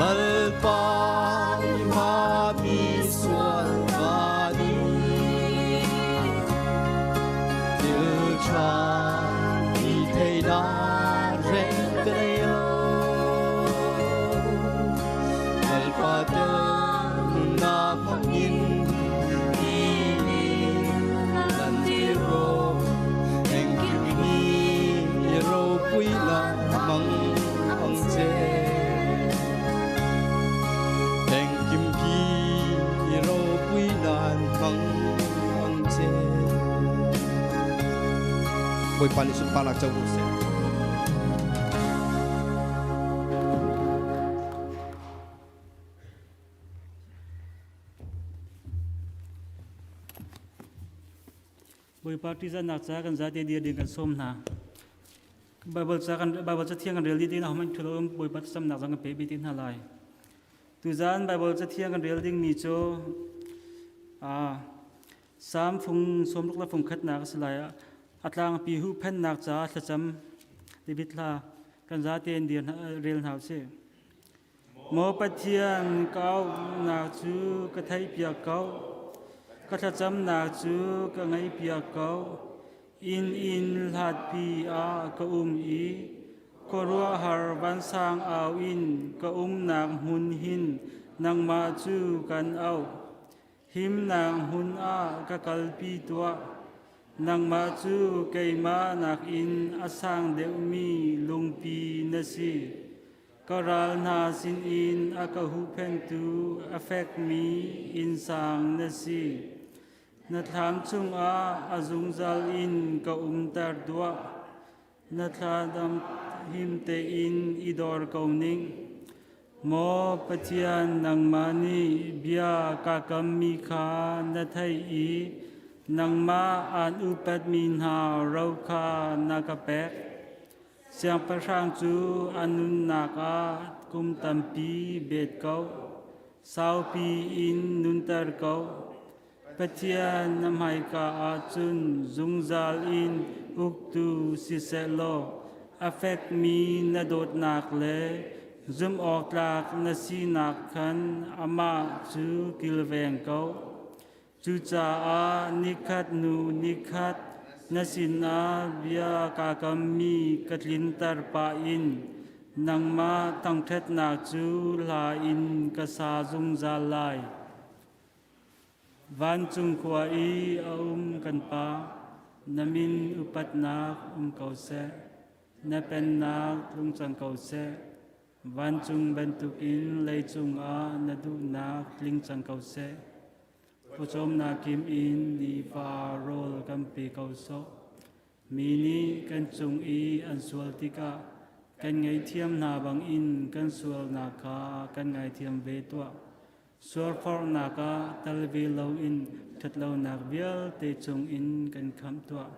Lalpa i hma mi sual ka ni. Thil ṭha ti thei na reng ka nei lo. Lalpa tel nunnak hmangin ni ni lan ti ro. Engkim hi i ropui la mang ang che. Engkim hi i ropui nan hmang ang che. Bawipa nih sunparnak co ko seh. Bawipa ṭihzahnak ca kan zate dir ding kan sawm hna. Bible ca kan Bible ca thiang kan rel dih ding ahohmanh ṭhu lo Bawipa thlacamnak zong kan pe bih te hna lai. Tuzaan Bible ca thiang kan rel dingmi cu Salm fung sawmruk le fung khatnak a si lai. A tlangpi huhphennak caah thlacam David hla kan zate in dir rel hna usih. Maw Pathian, ka auhnak cu ka theihpiak ko. Ka thlacamnak cu ka ngaihpiak ko. Inn in hlatpi ah ka um i khuaruahhar vansang au in ka umnak hmun hin nangmah cu kan auh. Himnak hmun ah ka kalpi tuah. Nangmah cu keimah nakin a sang deuhmi lungpi na si. Ka ral hna sinin a ka huhphenhtu a fekmi innsang na si. Na thlam chungah a zungzal in ka umter duah. Na thladam him tein i dor ko ning. Maw Pathian, nangmah nih bia ka kammi kha na theih i nangmah aan upatmi hna ro kha na ka pek. Siangpahrang cu a nunnak ah kum tampi bet ko, saupi in nunter ko. Pathian na hmaika ah cun zungzal in uktu siseh law a fekmi na dawtnak le zumhawktlak na sinak khan amah cu kilveng ko. Cucaah nikhat hnu nikhat na sinah bia kaa kammi ka tlinter pah in nangmah thangṭhatnak cu hla in ka sa zungzal lai. Vancung khua i a um kan Pa, na min upatnak um ko seh. Na pennak tlung cang ko seh. Vancung bantukin leicung ah na duhnak tling cang ko seh. Pawcawmnak kim in nifa rawl kan pe ko sawh. Mi nih kan cung i an sual tikah kan ngaihthiam hna bangin kan sualnak kha kan ngaithiam ve tuah. Sualforhnak ah tel ve loin ṭhatlonak vialte cungin kan khamh tuah.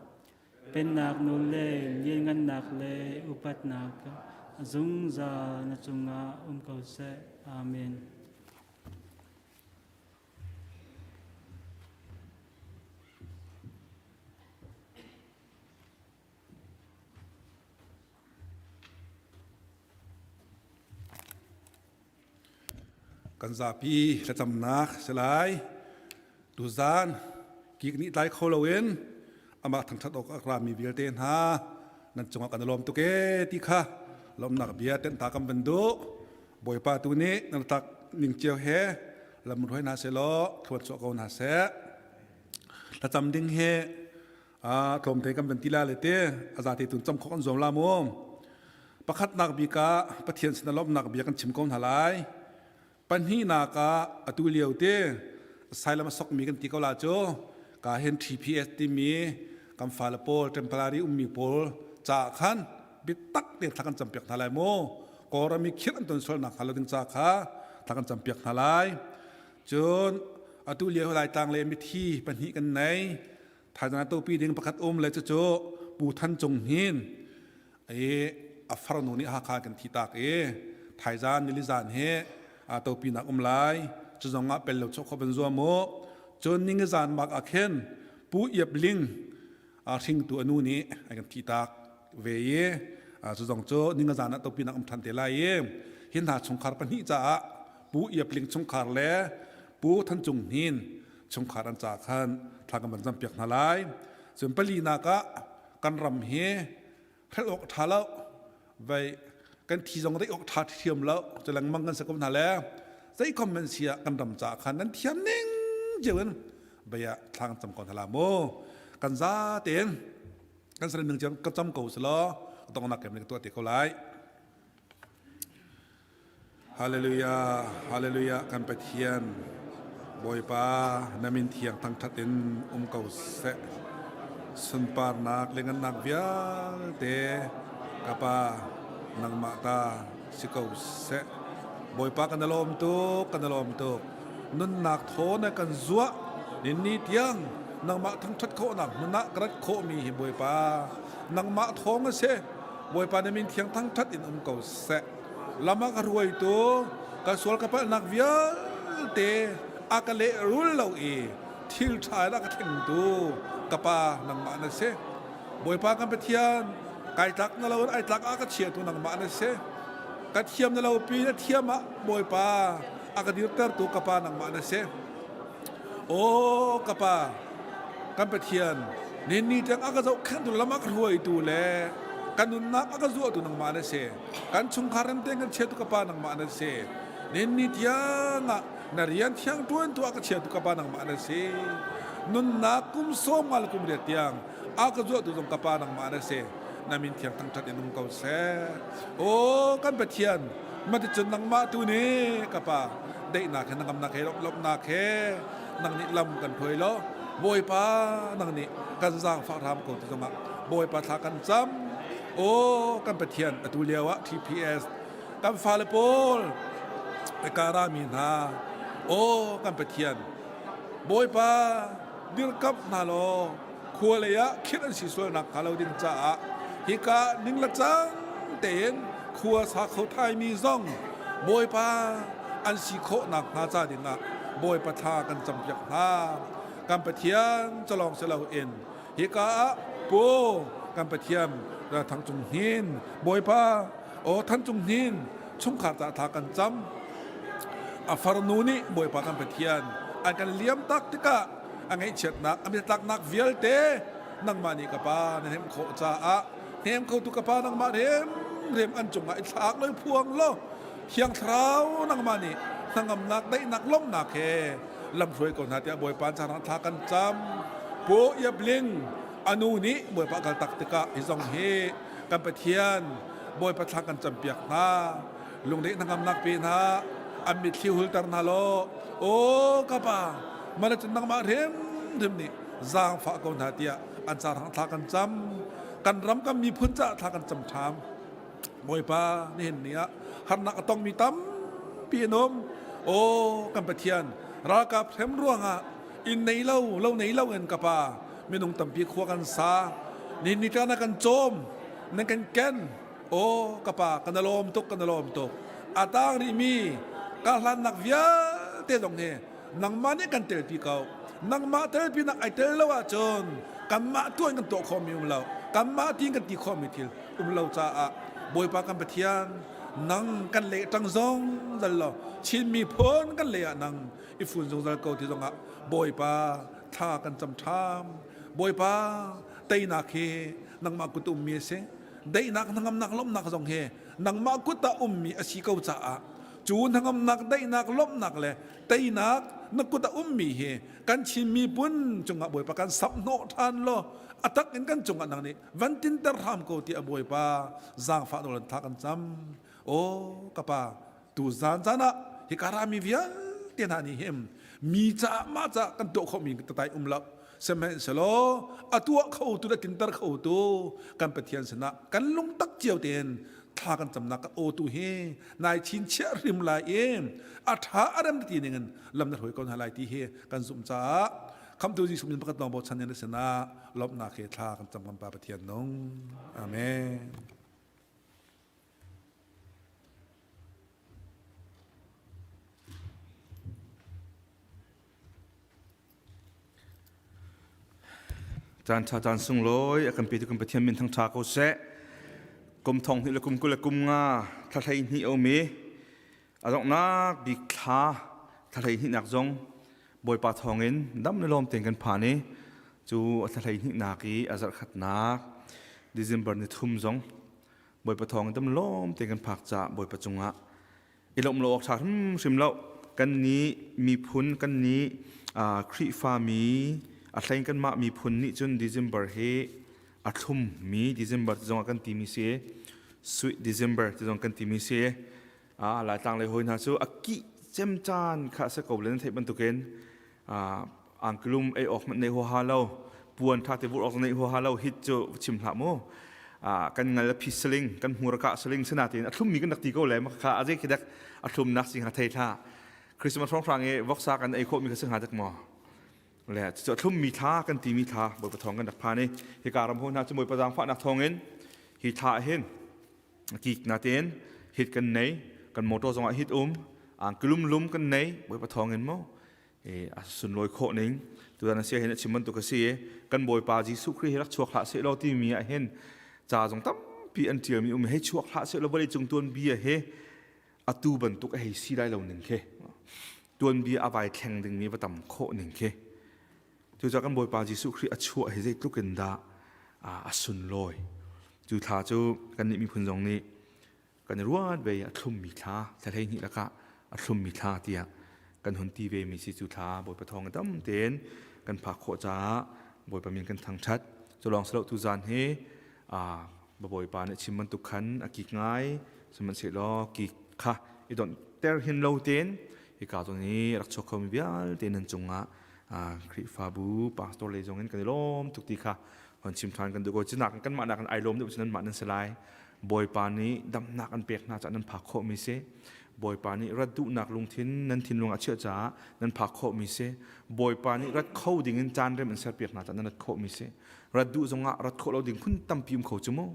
Pennak nawl le lianngannak le upatnak zungzal na cungah um ko seh. Amen. Kan zapi thlacamnak si lai. Tuzaan kik nih tlai kho loin amah thangṭhat awk a rami vialte hna nan cungah kan i lawm tuk ee ti kha lawmhnak bia tenhta kan van duh. Bawipa tu nih nan tlak ning cio he lam hruai hna seh law thluan chuah ko hna seh. Thlacam ding hi tlawmte kan van ti la le te a zate tun cam khawh kan zuam la mu. Pakhatnak bik ah Pathian sin lawmhnak bia kan chim ko hna lai. Pahnihnak ah atu lio te asylum a sokmi kan ti ko la cu ka hin TPS timi kan fale pawl temporary ummi pawl ca khan biatak tein thla kan campiak hna lai mu. Kawlram i khirh an ton sualnak hnga lo ding ca kha thla kan campiak hna lai. Cun atu lio Laitlang le mithi pahnih kan nei. Thaizang topi ding pakhat um le cucu Pu Than Cung Hnin i a farnu nih Hakha kan thi tak i thaizan nilizan hi topi nak um lai. Cu zong ah pel lo chok kho van zuam u. Cun ningizan mak ah khin Pu Iap Ling hringtu a nu nih a kan thi tak ve i cu zong cu ningazan ah topi nak um ṭhan te lai i hi hna chungkhar pahnih caah Pu Iap Ling chungkhar le Pu Than Cung Hnin chungkhar an ca khan thla kan van zampiak hna lai. Cun palinak ah kan ram hi hrelh awk ṭha lo vai kan thi zong deih awk ṭha thiam lo cu lengmang kan si ko hna le zei comment si ah kan ram ca khan nan thiam ning cio in bia thla kan cam ko hna la mu kan za tein kan sarin ning ka cam ko selaw dongnak kem ka tuah te ko lai Hallelujah, Hallelujah, kan Pathian Bawipa na min thiang thangṭhat in um ko seh. Sunparnak le ngannak vialte ka Pa nangmah ta si ko seh. Bawipa kan i lawm tuk, kan i lawm tuk. Nunnak thaw na kan zuah ninni tiang nangmah thangṭhat khawhnak hmun ah ka rat khawhmi hi Bawipa nangmah thawng a si. Bawipa na min thiang thangṭhat in um ko seh. Lam a ka hruaitu ka sual ka palhnak vialte a ka lehrul lo i thil ṭha in a ka thlengtu ka pa nangmah na si. Bawipa kan Pathian, kai tlak na lo in ai tlak a ka chiatu nangmah na si. Ka thiam na lo pi na thiam ah Bawipa a ka dirtertu ka pa nangmah na si. Aw ka pa, kan Pathian, ninni tiang a ka zohkhenhtu lam a ka hruaitu le ka nunnak a ka zuahtu nangmah na si. Kan chungkhar rem tein kan chiatu ka pa nangmah na si. Ninni tiang ah na rian thiang ṭuantu a ka chiatu ka pa nangmah na si. Nunnak kum sawm nga le kum riat tiang a ka zuahtu zong ka pa nangmah na si. Na min thiang thangṭhat in um ko seh. Aw kan Pathian, Maticun nangmah tu nih ka pa daihnak he nangamnak he lawmhnak he nang nih lam kan hruai law Bawipa nang nih kan zaangfah hram ko ti zongah Bawipa thla kan cam aw kan Pathian atu lio ah TPS kan fale pawl kara mi hna aw kan Pathian Bawipa dirkamh hna law khua lei ah khirh an si sualnak hnga lo ding caah hika ning le cang tein khua sa kho thaimi zong Bawipa an si khawhnak hnga ca dingah Bawipa thla kan campiak hna. Kan Pathian calong si loin hika ah pu kan Pathian Thang Cung Hnin Bawipa aw Than Cung Hnin chungkhar ca tha kan cam. A farnu nih Bawipa kan Pathian an kan liam tak tikah a ngaihchiatnak a biatlaknak vialte nangmah nih ka pa na hnemh khawh caah hnem khotu ka pa nangmah remrem an cungah i thlak loi phuang law Thiang Thlarau nangmah nih hnangamnak daihnak lawmhnak he lamhruai ko hna tiah Bawipa caan thla kan cam. Pu Iapling anu nih Bawipa kal tak tikah hi zong hi kan Pathian Bawipa thla kan campiak hna. Lungreih hnangamnak pe hna an mitthli hulter hna law aw ka pa mana cun nangmah hrimhrim nih zaangfah ko hna tiah an ca thla kan cam. Kan ram kan miphun caah thla kan cam ṭham. Bawipa nihin ni ah harnak a tongmi tampi an um. Aw kan Pathian ralkap hrem ruangah inn nei lo lo nei lo in ka pa minung tampi khua kan sa nihin ni na kan cawm nan kan ken aw ka pa kan lawm tuk kan lawm tuk a tang rihmi ka hlannak vialte zong hi nangmah nih kan telpi ko nangmah telpi nak ai tel lo ahcun kanmah tuan kan tuah khawhmi um lo kanmah tiin kan ti khawhmi thil um lo caah Bawipa kan Pathian nang kan le ṭang zong zal lo Chin miphun kan le ah nang i fun zungzal ko ti zongah Bawipa thla kan cam ṭham Bawipa teinak hi nangmah kut ummi a si daihnak hnangamnak lawmhnak zong hi nangmah kut ah ummi a si ko caah cu hnangamnak daihnak lawmhnak le teinak na kut ah ummi hi kan Chin miphun cungah Bawipa kan samh hnawh ṭhan law a tak in kan cungah nang nih van tinter hram ko ti a Bawipa zaangfah nawl in thla kan cam aw ka pa tu zan zan ah hika rami vialte hna nih him mi caah mah caah kan tuah khawhmi tatai um lo sihmanhsehlaw a tuah kho tu le tinter kho tu kan Pathian sinah kan lungtak cio tein thla kan camnak kan aw tu hi nai chin chiah hrim lai i a ṭha a rem ti ning in lam na hruai ko hna lai ti hi kan zumh caah khamtu Jesuh min pakhat lawng bochan in sinah lawmhnak he thla kan cam kan Pa Pathian nung. Amen. Caan ṭha caan sunglawi a kan petu kan Pathian min thangṭha ko seh. Kum thong hnih le kum 20 le kum nga thla 12 a um i a donghnak bik thla thla 12 nak zong Bawipa thawngin dam le lawm tein kan phan i cu a thla 12 nak i a zarh khatnak December ni thum zong Bawipa thawngin dam lawm tein kan phak caah Bawipa cungah i lawmh lo awk ṭha hrimhrim lo. Kan nih miphun kan nih Khrihfami a hlein kanmah miphun nih cun December hi a thlummi December ti zongah kan timi si sweet December ti zong kan timi si Laitlang lei hawi hna cu a kih cem caan kha a si ko le nan theih bantukin angkilum ei awk hmanh nei huaha lo puan ṭha te vur awk nei huaha lo hit cu chim hlah mu kan ngal a phi saling kan hmur a kah saling sinatin a thlummi kan rak ti ko le kha a zei khi dek a thlumnak si hnga thei hlah Christmas hrawnghrang i voksa kan ei khawhmi kha si hnga dek maw le cu a thlummi thla kan timi thla Bawipa thawng kan rak phan i hika ram ho hna cu Bawipa zaangfahnak thawngin hi thla hin kik natein hit kan nei kan motor zongah hit um angkilum lum kan nei Bawipa thawngin mu a sunlawi khawh ning tutan a sia hin a chim bantuk a si i kan Bawipa Jesuh Khrih hi rak chuak hlah seh law timi ah hin ca zong tampi an ṭialmi um hei chuak hlah seh law vawlei cung tuanbia hi atu bantuk a hei si lai lo ning khi tuanbia a vai thleng dingmi va tam khawh ning khi Cucaah kan Bawipa Jesuh Khrih a chuah hi zeitluk in dah a sunlawi. Cu thla cu kannih miphun zong nih kan i ruat ve a thlummi thla, thla 12 lakah a thlummi thla tiah kan hun ti ve mi si cu thla Bawipa thawng tam tein kan phak khawh caah Bawipa min kan thangṭhat. Cu lawng si lo tu zan hi Bawipa nih chim bantuk khan a kik ngai sihmanhsehlaw kik kha i donh ter hin lo tein hika zawn i rak chuak khomi vialte nan cungah Khrihfabu pastor lei zong in kan i lawm tuk ti kha hon chim ṭhan kan duh ko. Cunak kanmah nak in ai lawm deuh cu nanmah nan si lai. Bawipa nih damnak an pek hna caah nan phak khawhmi si. Bawipa nih rat duhnak lungthin nan thinlung ah chiah caah nan phak khawhmi si. Bawipa nih rat kho ding in caan rem an serpiak hna caah nan rat khawhmi si. Rat duh zongah rat khawh lo ding phun tampi um kho cu mu.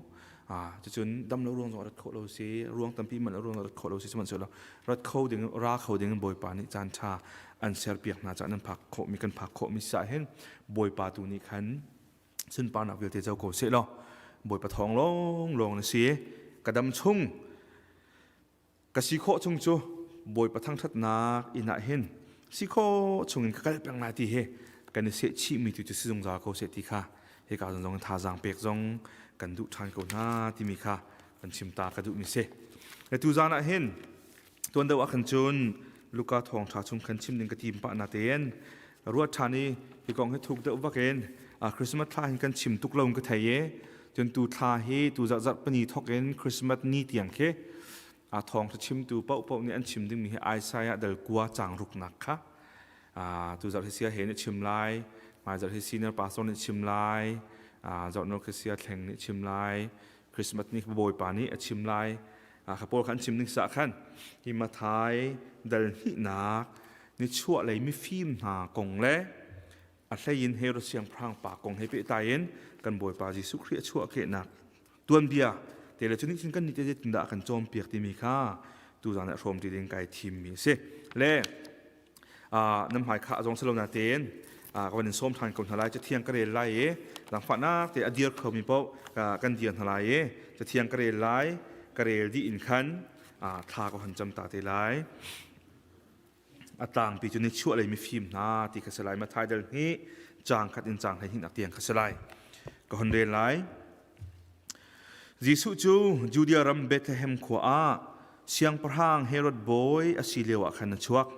Cucun dam lo ruang zong rat khawh lo si, ruang tampi man ruang rat khawh lo si sihmanhsehlaw rat kho ding ra kho ding Bawipa nih caan ṭha an serpiak hna caah nan phak khawhmi kan phak khawhmi si ah hin Bawipa tu nih khan sunparnak vialte co ko seh law Bawipa thawng lawng lawng na si. Ka dam chung ka si khawh chung cu Bawipa thangṭhatnak inn ah hin si khawh chung in ka kal peng lai ti hi kan i seh chihmi tu cu si zungzal ko seh ti kha hika zong zong thazaang pek zong kan duh ṭhan ko hna timi kha kan chim ta ka duhmi si. Le tu zan ah hin tuan deuh ah khan cun Luka thawngṭha chung khan chim ding ka tim pah na tein ruat ṭhan i hi kong hi thuk deuh vak in Christmas thla hin kan chim tuk lo in ka thei i cun tu thla hi tu zarh zarh pani thok in Christmas ni tiang khi a thawngṭha chimtu paohpaoh nih an chim dingmi hi Isaiah dal kua caang ruknak kha tu zarh hi sia he nih chim lai hmai zarh hi senior pastor nih chim lai zarh khi sia thleng nih chim lai Christmas ni Bawipa nih a chim lai kha pawl kha an chim ding sa khan hi Mathai dal hnihnak ni chuah lei mifim hna kong le a hleiin Herod siangpahrang pa kong he pehtlai in kan Bawipa Jesuh Khrih a chuahkehnak tuanbia te le cu nih cun kan nih te zeitindah kan cawnpiak timi kha tuzan ah hrawm ti ding kai thimmi a si. Le nan hmai kha a zong silo na tein ka van in sawm ṭhan ko hna lai cathiang ka rel lai i zaangfahnak te a dir khomi paoh kan dir hna lai i cathiang ka rel lai ka rel dih in khan thla ka hon cam ta te lai. A tlangpi cu nichuah lei mifim hna ti kha si lai. Matthai dal hnih caang khat in caang 12 nak tiang kha si lai. Ka hon rel lai. Jesuh cu Judea ram Bethlehem khua ah siangpahrang Herod bawi a si lio ah khan a chuak.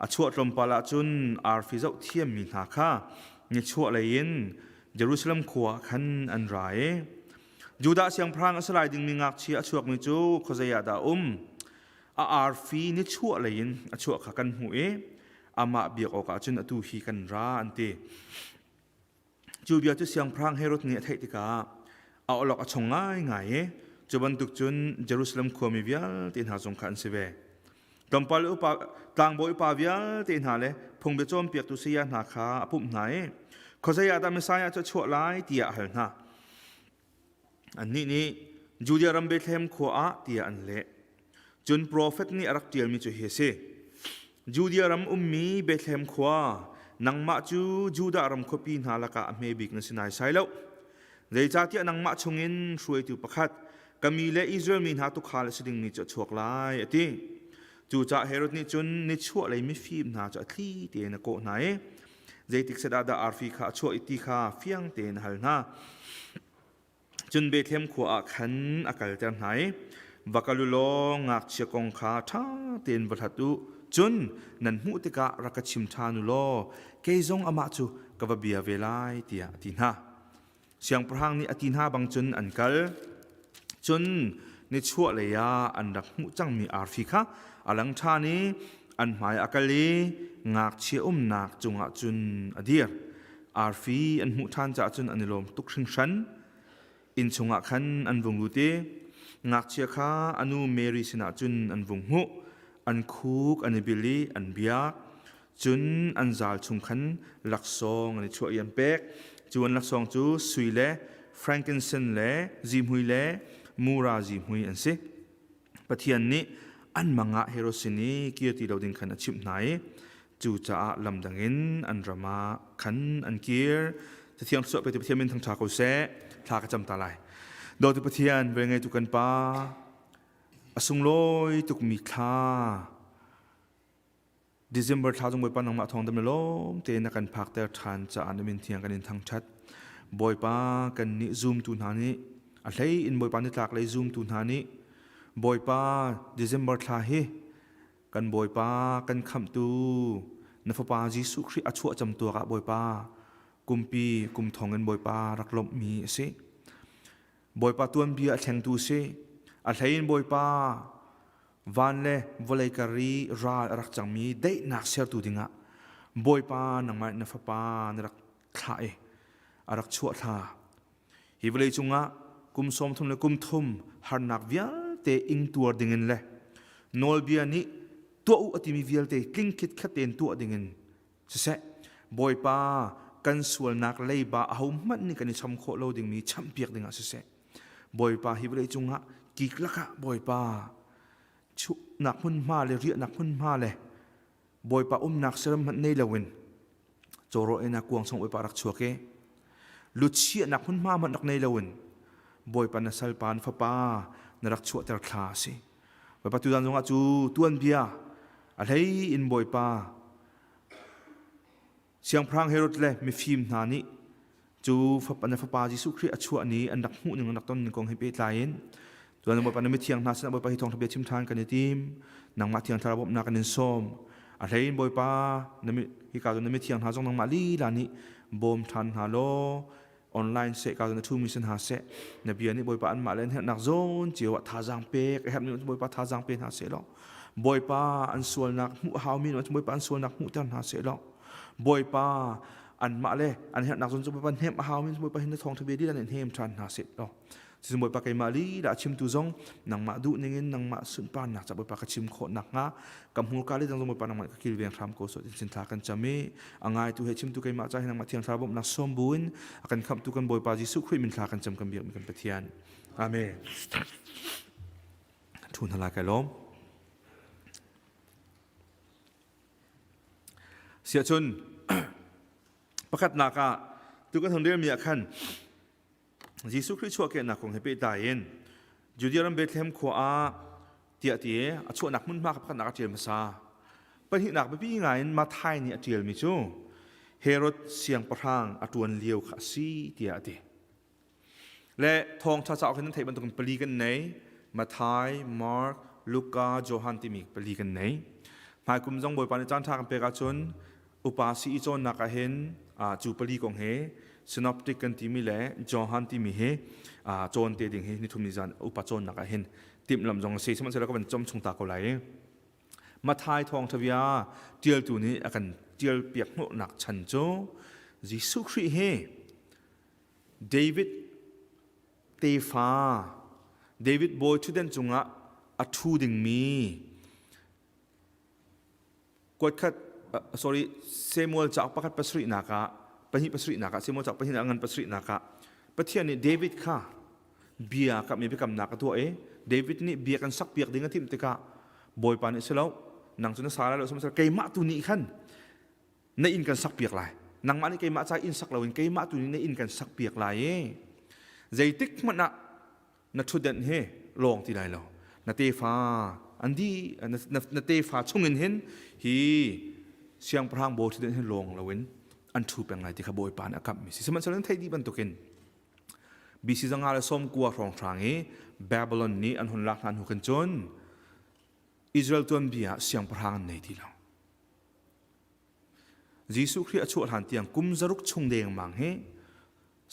A chuah tlawmpal ah cun arfi zoh thiammi hna kha nichuah lei in Jerusalem khua ah khan an ra i Judah siangpahrang a si lai dingmi ngakchia a chuakmi cu khuazei ah dah a um? A arfi nichuah lei in a chuah kha kan hmuh i amah biak awkah cun atu hi kan ra an ti. Cu bia cu siangpahrang Herod nih a theih tikah a awlok a chong ngaingai i cu bantuk cun Jerusalem khuami vialte hna zong kha an si ve. Tlawmpal upa tlangbawi upa vialte hna le phungbia cawnpiaktu saya hna kha a pumh hna i khuazei ah dah Messiah cu a chuah lai tiah a hal hna. Annih nih Judea ram Bethlehem khua ah tiah an leh. Cun profet nih a rak ṭialmi cu hi a si. Judea ram ummi Bethlehem khua, nangmah cu Judah ram khuapi hna lakah a hme bik na si naisai lo. Zeicahtiah nangmah chungin hruaitu pakhat, ka mi le Israel mi hna tuukhal a si dingmi cu a chuak lai, a ti. Cucaah Herod nih cun nichuahlei mifim hna cu a thli tein a kawh hna i zeitik set ah dah arfi kha a chuah i ti kha fiang tein a hal hna. Cun Bethlehem khua ah khan a kalter hna i va kal u law ngakchia kong kha ṭha tein va hlat u. Cun nan hmuh tikah rak ka chim ṭhan u law kei zong amah cu ka va bia ve lai tiah a ti hna. Siangpahrang nih a ti hna bang cun an kal. Cun nichuahlei ah an rak hmuh cangmi arfi kha a lang ṭhan i an hmai a kal i ngakchia umnak cungah cun a dir. Arfi an hmuh ṭhan caah cun an i lawm tuk hringhran. Inn chungah khan an vung lut i ngakchia kha a nu Mary sinah cun an vung hmuh. An khuk an i bil i an biak. Cun an zal chung khan laksawng an i chuah i an pek. Cu an laksawng cu sui le frankincense le zihmui le mura zihmui an si. Pathian nih an mang ah Herod sin i kir ti lo ding khan a chimh hna i cucaah lam dang in an ram ah khan an kir. Cathiang thluachuah petu Pathian min thangṭha ko seh. Thla ka cam ta lai. Dawtu Pathian, velngeitu kan Pa, a sunglawi tukmi thla December thla chung Bawipa nangmah thawng dam le lawm tein na kan phakter ṭhan caah na min thiang kan in thangṭhat. Bawipa kan nih zumtu hna nih a hlei in Bawipa nitlak lei zumtu hna nih Bawipa December thla hi kan Bawipa kan khamhtu na fapa Jesuh Khrih a chuah cam tuak ah Bawipa kumpi kum thong in Bawipa rak lawmhmi a si. Bawipa tuanbia a thlengtu si. A hlei in Bawipa Van le vawlei kar i ral a rak cangmi daihnak sertu dingah Bawipa nangmah na fapa na rak thlah i a rak chuah thla. Hi vawlei cungah kum 30 le kum thum harnak vialte ingtuar dingin le nawlbia nih tuah u a timi vialte tling khitkhat tein tuah dingin siseh Bawipa kan sualnak leiba ahohmanh nih kan i cham khawh lo dingmi champiak dingah siseh. Bawipa hi vawlei cungah kik lakah Bawipa chuhnak hmunhma le riahnak hmunhma le Bawipa umnak saram hmanh nei loin cawraw in a kuang chung Bawipa rak chuak i luchiahnak hmunhma hmanh rak nei loin Bawipa na salpa na fapa na rak chuahter thla a si. Bawipa tuzan zongah cu tuanbia a hlei in Bawipa Siangpahrang Herod le mifim hna nih cu fapa na fapa Jesuh Khrih a chuah ni an rak hmuh ning an rak ton ning kong he pehtlai in tuan Bawipa na mithiang hna sinah Bawipa hi thawngtha bia chim ṭhan kan i tim nangmah thiang thlarau bawmhnak kan in sawm a hlei in Bawipa na hika cu na mithiang hna zong nangmah lila nih bawm ṭhan hna law online seh ka na ṭhumi sin hna seh na bia nih Bawipa anmah le an herhnak zawn cio ah thazaang pek a herhmi Bawipa thazaang pe hna seh law Bawipa an sualnak hmuh haumi Bawipa an sualnak hmuhter hna seh law Bawipa anmah le an herhnak zawn cu Bawipa hnem a haumi Bawipa hin na thawngṭha bia lila nih hnem ṭhan hna seh law Cucu Bawipa keimah lila a chimtu zong nangmah duh ningin nangmah sunparnak ca Bawipa ka chim khawh nakhnga ka hmurka le dang zong Bawipa nangmah ka kilveng hram ko sawh tin thla kan cam i a ngaitu he chimtu keimah ca hi nangmah thiang thlarau bawmhnak sawm buin a kan khamhtu kan Bawipa Jesuh Khrih min thla kan cam kan biakmi kan Pathian. Amen. Thu hna lai kai lawm. Siahcun pakhatnak ah tu kan hon relmi ah khan Jesuh Khrih chuahkehnak kong he pehtlai in Judea ram Bethlehem khua ah tiah ti a chuahnak hmunhma kha pakhatnak a ṭial hmasa. Pahnihnak biapi ngai in Matthai nih a ṭialmi cu Herod siangpahrang a ṭuan lio kha a si tiah a ti. Le thawngṭha cauk hin nan theih bantukin pali kan nei. Matthai, Mark, Luka, Johan timi pali kan nei. Hmaikum zong Bawipa nih caan ṭha kan pek ahcun upa si i cawnnak ah hin cu pali kong he synoptic kan timi le Johan timi hi cawn te ding hi nithum ni zan upa cawnnak ah hin timhlamh zong a si sihmanhsehlaw ka van com chung ta ko lai Mathai thawngtha bia tialtu nih a kan tial piak hnawhnak chan cu Jesuh Khrih hi David tefa David bawi ṭhutden cungah a ṭhu dingmi kuatkhat sorry Samuel cauk pakhat pasarihnak ah pahnih pasarihnak ah Samuel cauk pahnih ngan pasarihnak ah Pathian nih David kha bia kammi biakamnak a tuah i David nih bia kan sak piak ding a timh tikah Bawipa nih si lo nang cu na sa lai lo sihmanhsehlaw keimah tu nih khan na inn kan sak piak lai nangmah nih keimah ca inn sak loin keimah tu nih na inn kan sak piak lai i zeitik hmanh ah na ṭhutdenh hi lawng ti lai lo na tefa an di na tefa chungin hin hi siangpahrang bawi ṭhutdenh hi lawng loin an ṭhu peng lai ti kha bawipa nih a kamhmi si sihmanhsehlaw nan theih dih bantukin BC zanga le sawm kua hrawnghrang i Babylon nih an hun lak hna hnu khan cun Israel tuanbia ah siangpahrang an nei ti lo Jesuh Khrih a chuah hlan tiang kum zaruk chung dengmang hi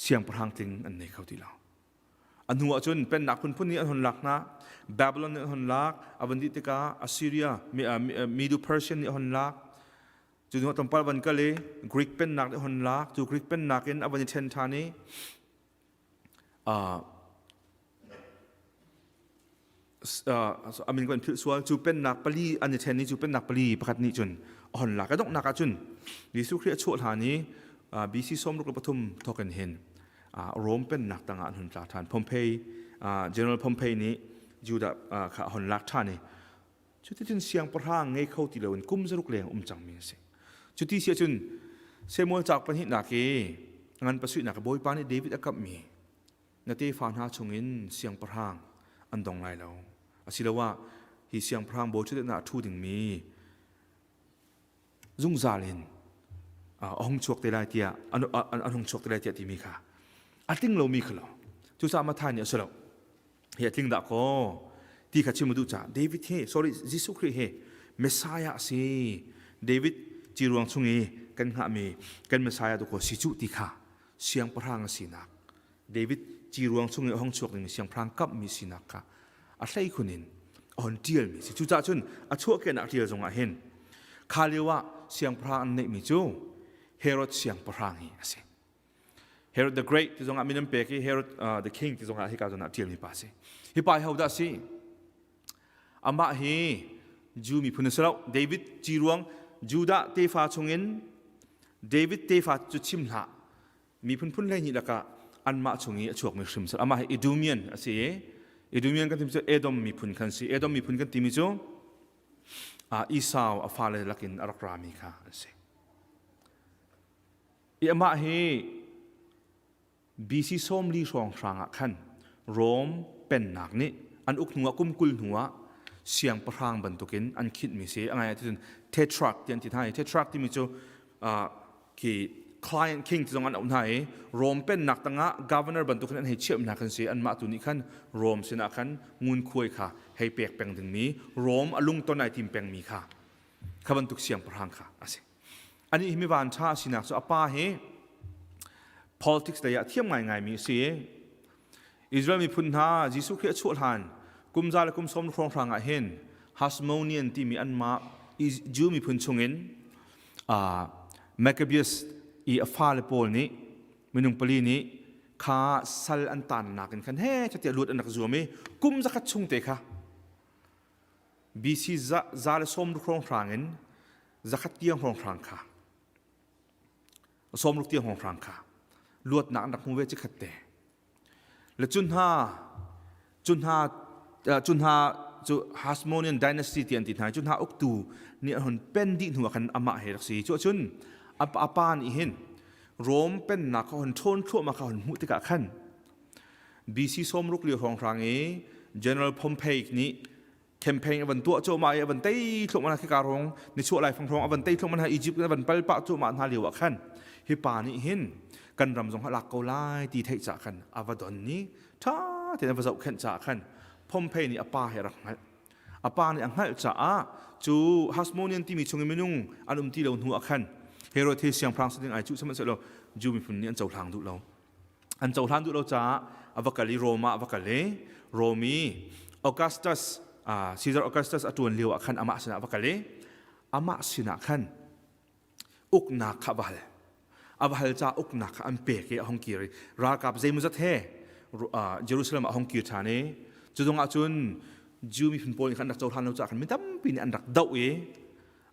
siangpahrang tling an nei kho ti lo A hnu ahcun pennak phunphun nih an hun lak hna. Babylon nih an hun lak. A van dih tikah Assyria, Medo-Persian nih a hun lak. Cu hnu ah tlawmpal van kal i Greek pennak nih a hun lak. Cu Greek pennak in a van i ṭhen ṭhan i amin kan philh sual cu pennak pali an i ṭhen i cu pennak pali pakhat nih cun a hon lak a donghnak ah cun Jesuh Khrih a chuah hlan i BC 63 thawk in hin Rome pennak tangah an hun tla ṭhan Pompey General Pompey nih Judah kha a hon lak ṭhan i cuticun siangpahrang ngei kho ti loin kum zaruk leng um cangmi a si cuti si ahcun Samuel cauk pahnihnak i ngan pasarihnak i Bawipa nih David a kamhmi na tefa hna chungin siangpahrang an dong lai lo asiloah hi siangpahrang bawi ṭhutdan ah a ṭhu dingmi zungzal in a hung chuak te lai tiah an hung chuak te lai tiah timi kha a tling lomi kha lo cucaah Matthai nih a si lo hi a tling dah kaw ti kha chim duh caah David he sorry Jesuh Khrih he Messiah a si David ciruang chung i kan hngahmi kan Messiah tu ko si cu ti kha siangpahrang a sinak David ciruang chung i a hung chuak dingmi siangpahrang kamhmi sinak kha a hleikhun in a hon ṭialmi si. Cucaah cun a chuahkehnak ṭial zongah hin kha lio ah siangpahrang an neihmi cu Herod siangpahrang hi a si. Herod the Great ti zongah min an pek i Herod the King ti zongah hika zawn ah ṭialmi pa a si. Hi pa hi hodah a si? Amah hi Jew miphun a si lo. David ciruang Judah tefa chungin David tefa cu chim hlah. Miphun phun 12 lakah anmah chung i a chuakmi hrim si. Amah hi Idumean a si i Idumean kan timi cu Edom miphun khan si. Edom miphun kan timi cu Esau a fale lakin a rak rami kha an si. I amah hi BC 40 hrawnghrang ah khan Rom pennak nih an uk hnuah kum 20 hnuah siangpahrang bantukin an khinhmi si. A ngai ah cun tetrarch ti an ti hna i tetrarch timi cu khi client king ti zong an auh hna i Rom pennak tangah governor bantukin an hei chiah hna khan si. Anmah tu nih khan Rom sinah khan ngunkhuai kha hei pek peng dingmi Rom a lungton ai tim pengmi kha kha bantuk siangpahrang kha a si. Anih hi mi vanṭha a sinak cu a pa hi politics lei ah thiam ngaingaimi a si i Israel miphun hna Jesuh Khrih a chuah hlan kum za le kum sawm hrawnghrang ah hin Hasmonean timi anmah Jew miphun chungin uh, Maccabeus i a fale pawl nih minung pali nih kha sal an tannak in khan he tiah luat an rak zuam i kum zakhat chung te kha BC za le sawm ruk hrawnghrang in zakhat tiang hrawnghrang kha 60 tiang hrawnghrang kha luatnak an rak hmu ve cikhat te le cu hna cu hna cu hna cu Hasmonean dynasty ti an ti hna cu hna uktu nih an hun pen dih hnu ah khan amah he rak si cu cun a pa nih hin Rom pennak kha hun ṭhawn thluahmah kha hun hmuh tikah khan BC 60 lio hrawnghrang i General Pompey nih campaign a van tuah cuahmah i a van tei thluahmah khika rong nichuah laifang hrawng a van tei thluahmah hna Egypt a van pal pah cuahmah hna lio ah khan hi pa nih hin kan ram zong a lak ko lai ti theih cah khan a va don ni ṭha tein a va zohkhenh caah khan Pompey nih a pa he rak hngalh a pa nih a hngalh caah cu Hasmonean timi chung i minung an um ti lo hnu ah khan Herod hi siangpahrang si ding ai cuh sihmanhsehlaw Jew miphun nih an cohlang duh lo An cohlan duh lo caah a va kal i Rom ah a va kal i Rom i Augustus Caesar Augustus a ṭuan lio ah khan amah sinah a va kal i amah sinah khan uknak kha a va hal. A va hal caah uknak kha an pek i a hung kir i ralkap zeimawzat he Jerusalem ah a hung kir ṭhan i cu zongah cun Jew miphun pawl nih khan an rak cohlan lo caah khan mi tampi nih an rak doh i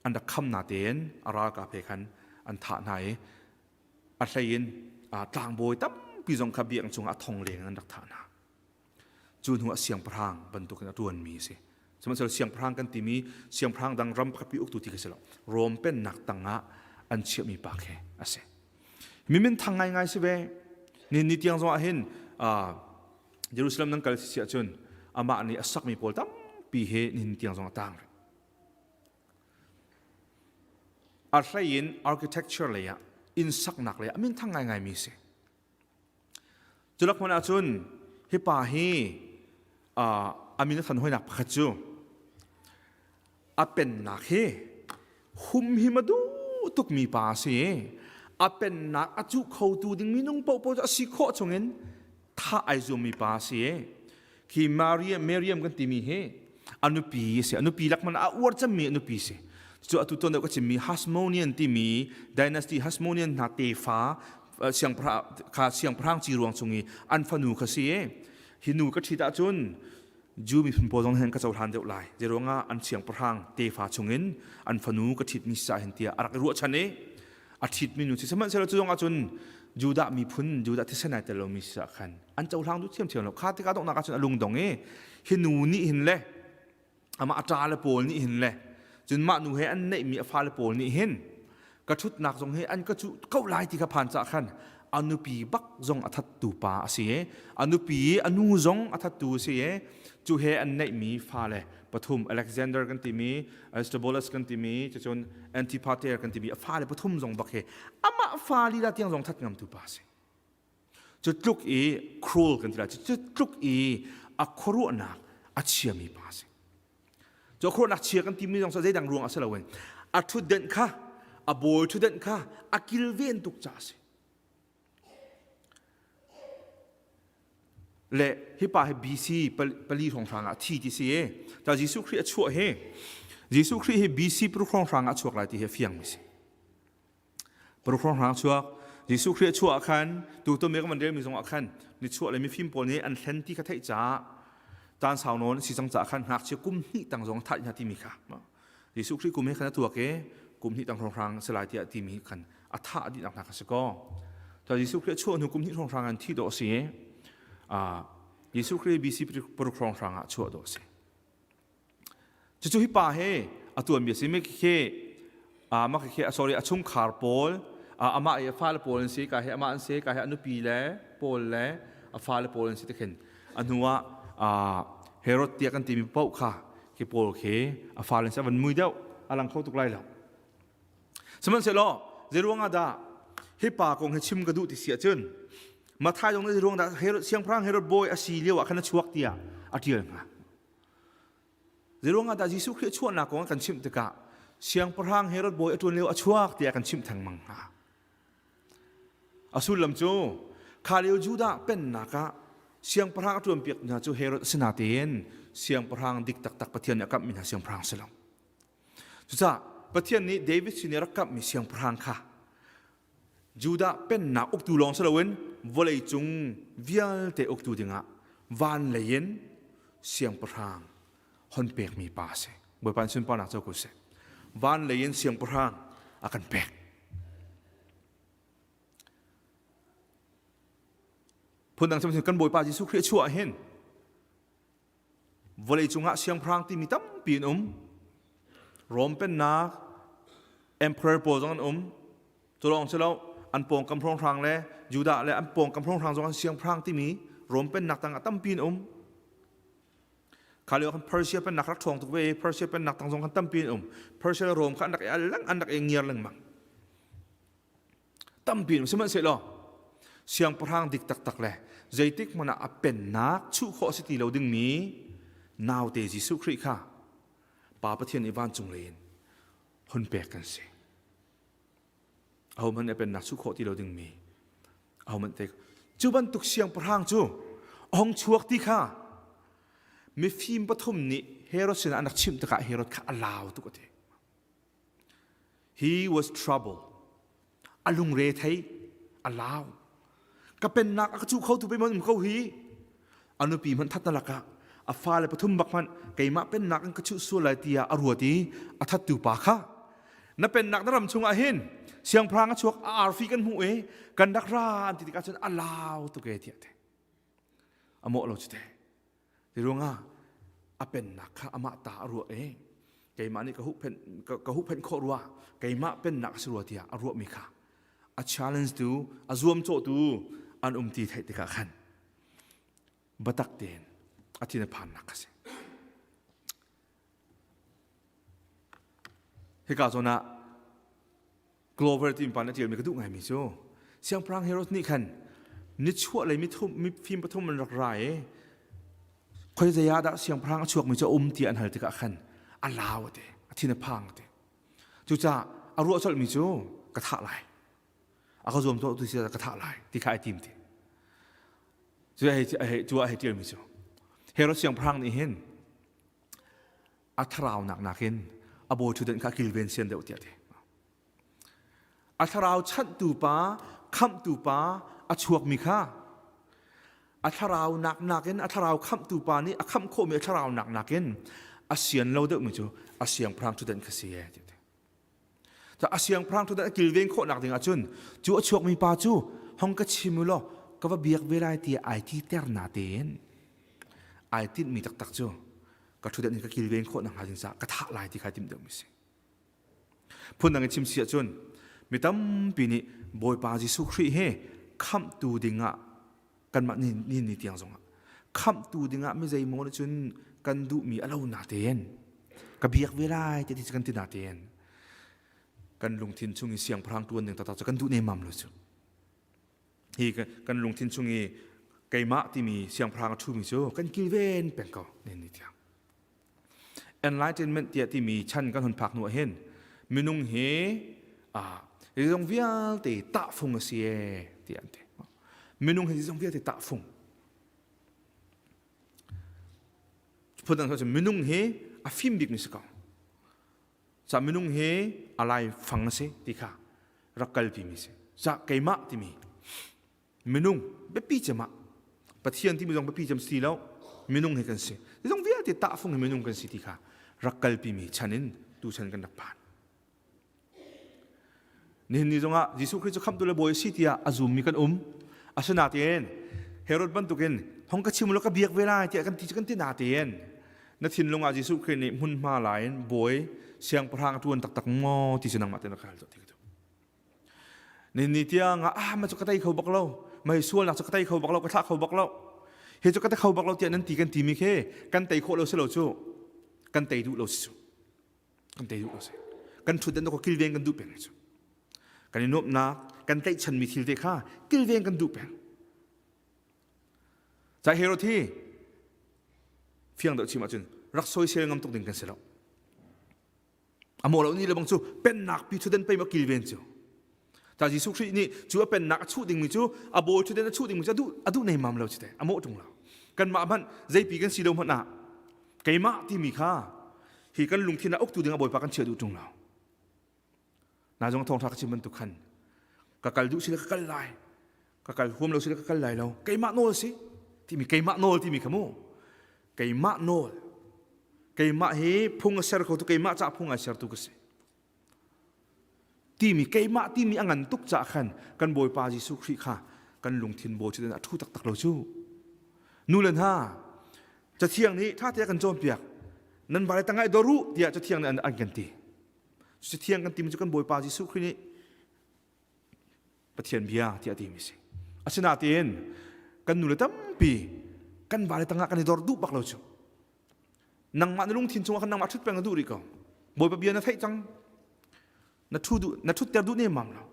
an rak kham natein a ralkap he khan an thah hna i A hlei in tlangbawi tampi zong kha biakinn chungah a thong leng in an rak thah hna. Cu hnu ah siangpahrang bantukin a ṭuanmi a si. Sihmanhsehlaw siangpahrang kan timi siangpahrang dang ram pakhat pi uktu ti khi si lo. Rom pennak tangah an chiahmi pa khi a si. Mi minthang ngaingai si ve. Ni ni tiang zong ah hin Jerusalem nan kal si ahcun amah nih a sakmi pawl tampi he nihin tiang zong a tang rih. A hlei in architecture lei ah inn saknak lei ah minthang ngaingaimi a si. Culak hmun ahcun hi pa hi a min a than hoinak pakhat cu a pennak hi humhim a duh tukmi pa a si i a pennak a cuh khotu ding minung paohpaoh cu a si khawh chungin thah ai zuammi pa a si i khi Maria Miriam kan timi hi a nupi a si a nupi lak man a uar cemmi a nupi si cu atu tuan deuh ka chimmi Hasmonean timi dynasty Hasmonean hna tefa siangpahrang kha siangpahrang ci ruang chung i an fanu kha si i hi nu ka ṭhit ahcun Jew miphun pawl zong hin ka cohlan deuh lai zeiruangah an siangpahrang tefa chungin an fanu ka ṭhitmi si caah hin tiah a rak i ruahchan i a ṭhitmi nu si sihmanhsehlaw cu zong ahcun Judah miphun Judah thisen ai tel lomi si ah khan an cohlang duh thiamthiam lo kha tikah donghnak ahcun a lungdong i hi nu nih hin le amah a ṭa le pawl nih hin le cun mah nu he an neihmi a fale pawl nih hin ka ṭhutnak zong hi an ka cuh ko lai ti kha phan cah khan a nupi bak zong a thattu pa a si i a nupi a nu zong a thattu a si i cu he an neihmi fale pathum Alexander kan timi Aristobulus kan timi cucun Antipater kan timi a fale pathum zong bak hi amah fa lila tiang zong that ngamtu pa a si Cu tluk i cruel kan ti lai. Cu tluk i a khuaruahnak a chiami pa a si. Cu a khuaruahnak chia kan timi zong zeidang ruang ah si loin a ṭhutdenh kha a bawi ṭhutdenh kha a kilven tuk caah a si. Le hi pa hi BC pali hrawnghrang ah thi ti si i ta Jesuh Khrih a chuah hi Jesuh Khrih hi BC paruk hrawnghrang ah a chuak lai ti hi a fiang mi si. Paruk hrawnghrang chuak Jesuh Khrih a chuah ah khan tutum i kan van relmi zongah khan nichuah le mifim pawl nih an hlen ti kha theih caah caan sau nawn si cang caah khan ngakchia kum hnih tang zong thah hna timi kha Jesuh Khrih kum he khan a tuak i kum hnih tang hrawnghrang si lai tiah timi khan a thah dih nak hna kha si kaw. Ta Jesuh Khrih a chuah hnu kum hnih hrawnghrang an thi dawh a si i Jesuh Khrih BC paruk hrawnghrang ah chuah dawh a si. Cucu hi pa he a tuanbia si mi khi mah khi sorry a chungkhar pawl amah i a fale pawl an si ka he amah an si ka he a nupi le pawl le a fale pawl an si te khin a hnu ah Herod tiah kan timi paoh kha khi pawl khi a fale an si a van mui deuh a lang kho tuk lai lo Sihmanhsehlaw zeiruang ah dah hi pa kong hi chim ka duh ti si ahcun Matthai zong nih zeiruang dah Herod siangpahrang Herod bawi a si lio ah khan a chuak tiah a ṭial hnga. Zeiruang ah dah Jesuh Khrih a chuahnak kong kan chimh tikah siangpahrang Herod bawi a ṭuan lio a chuak tiah kan chimh thengmang hnga. A sullam cu kha lio Judah pennak ah siangpahrang a ṭuanpiak hna cu Herod a si natein siangpahrang dik taktak Pathian nih a kamhmi hna siangpahrang si lo. Cucaah Pathian nih David sin i rak kamhmi siangpahrang kha Judah pennak uktu lawng si loin vawleicung vialte uktu dingah van lei in siangpahrang hon pekmi pa a si. Bawipa in sunparnak co ko seh. Van lei in siangpahrang a kan pek. Phundang kan Bawipa Jesuh Khrih a chuah hin Vawleicung ah siangpahrang timi tampi an um. Rom pennak emperor pawl zong an um. Cu lawng si lo, an pawngkam hrawnghrang le Judah le an pawngkam hrawnghrang zong an siangpahrang timi Rom pennak tangah tampi an um. Kha lio khan Persia pennak rak ṭhawng tuk ve i Persia pennak tang zong khan tampi an um. Persia le Rom kha an rak i al leng an rak i ngiar lengmang. Tampi sihmanhsehlaw siangpahrang dik taktak le zeitik hmanh ah a pennak chuh khawh a si ti lo dingmi naute Jesuh Khrih kha Pa Pathian i vancung lei in hun pek kan si. Ahohmanh nih a pennak chuh khawh ti lo dingmi ahohmanh te cu bantuk siangpahrang cu a hung chuak ti kha mifim pathum nih Herod sinah an rak chimh tikah Herod kha a lau tuk a ti. He was troubled. A lungre thei, a lau. Ka pennak a ka cuh kho tu pe um ko hi. A nupi hmanh that na lakah a fale pathum bak hmanh keimah pennak in ka chuh sual lai tiah a ruat i a thattu pa kha na pennak na ram chungah hin siangpahrang a chuak a arfi kan hmuh i kan rak ra an ti tikah cun a lau tuk e tiah te a mawh lo cu te Ti ruangah a pennak kha amah ta a ruah i keimah nih ka huhphenh ka huhphenh khawh rua keimah pennak a si rua tiah a ruahmi kha a challenge tu a zuamcawhtu an um ti theih tikah khan biatak tein a thin a phannak kha si. Hika zawn ah Glover ti pa na ṭialmi ka duh ngaimi cu Siangpahrang Herod nih khan nichuah lei mifim pathum an rak ra i khoi zei ah dah siangpahrang a chuakmi cu a um ti an hal tikah khan a lau a ti a thin a phang a ti cucaah a ruah colhmi cu ka thah lai a ka zuam tu si ka thah lai ti kha ai tim ti cu hei cu a hei ṭialmi cu Herod siangpahrang nih hin a thlarau nak nakin a bawi ṭhutdan kha kilven sian deuh tiah ti. A thlarau chanhtu pa, khamhtu pa a chuakmi kha a thlarau nak nakin a thlarau khamhtu pa nih a khamh khawhmi a thlarau nak nakin a sian lo deuhmi cu a siangpahrang ṭhutdan kha si e ti. A siangpahrang ṭhutdan a kilven khawhnak ding ahcun cu a chuakmi pa cu hong ka chim u law ka va biak ve lai tiah ai ti ter na tein ai tinhmi taktak cu ka ṭhutdan in ka kilven khawh nakhnga ding caah ka thah lai ti kha timh deuhmi si. Phundang in chim si ahcun mi tampi nih Bawipa Jesuh Khrih hi khamhtu dingah kanmah ni ni ni tiang zongah khamhtu dingah mi zeimaw nih cun kan duhmi a lo natein ka biak ve lai ti kan ti natein kan lungthin chung i siangpahrang tuan ding taktak cu kan duh nemam lo cu hi kan lungthin chung i keimah timi siangpahrang a ṭhumi cu kan kilven peng ko ni ni tiang enlightenment tiah timi chan kan hun phak hnu ah hin minung hi ah zong vialte tahfung a si e ti an ti minung hi zong vialte tahfung phundang cu minung hi a fim bik mi si ko ca minung hi a lai fang a si ti kha rak kalpi mi si ca keimah timi minung biapi cem ah Pathian timi zong biapi cem si lo minung hi kan si zong vialte tahfung hi minung kan si ti kha rak kalpi mi chan in tu chan kan rak phan. Nihin ni zongah Jesuh Khrih cu khamhtu le bawi a si tiah a zummi kan um. Asinain Herod bantukin hong ka chim law ka biak ve lai tiah kan ti cu kan ti natein na thinlung ah Jesuh Khrih nih hmunhma la in bawi siangpahrang a ṭuan taktak maw ti cu nangmah tein rak hal tuah ti ka duh. Nihin ni tiang ah ah ma cu ka tei kho bak lo, mei sualnak cu ka tei kho bak lo, ka thlah kho bak lo. Hi cu ka tei kho bak lo tiah nan ti kan timi khi kan tei khawh lo si lo cu kan tei duh lo si cu. Kan tei duh lo si. Kan ṭhutdan ka kilveng kan duh peng cu. Kan i nuamhnak, kan tlaihchanmi thil te kha kilveng kan duh peng. Ca Herod hi fiang deuh chim ahcun rak soisel ngam tuk ding kan si lo. A maw lo ni le bang cu pennak pi ṭhutdan pei ma kilven cu. Ta Jesuh Khrih nih cu a pennak a chuh dingmi cu a bawi ṭhutdan a chuh dingmi cu a duh a duh nei mam lo ci te a mawh ṭung lo. Kanmah hmanh zeipi kan si lo hmanh ah keimah timi kha hi kan lungthin ah uktu ding a bawipa kan chia duh ṭung lo. Na zong thawngṭha ka chim bantuk khan ka kal duh si le ka kal lai ka kal huam lo si le ka kal lai lo keimah nawl si timi keimah nawl timi kha mu keimah nawl keimah hi phung a ser kho tu keimah ca phung ai sertu ka si timi keimah timi a ngan tuk ca khan kan bawipa Jesuh Khrih kha kan lungthin bawi cu a thu taktak lo cu nu le hna cathiang nih ṭha te kan cawnpiak nan vale tangah i dor u tiah cathiang nih an kan ti cathiang kan timi cu kan bawipa Jesuh Khrih nih Pathian bia tiah timi si. Asinain kan nule tampi kan vale tangah kan i dor duh bak lo cu. Nangmah na lungthin chungah khan nangmah ṭhut peng na duh rih ko. Bawipa bia na theih cang. Na ṭhu duh na ṭhutter duh nemmam lo.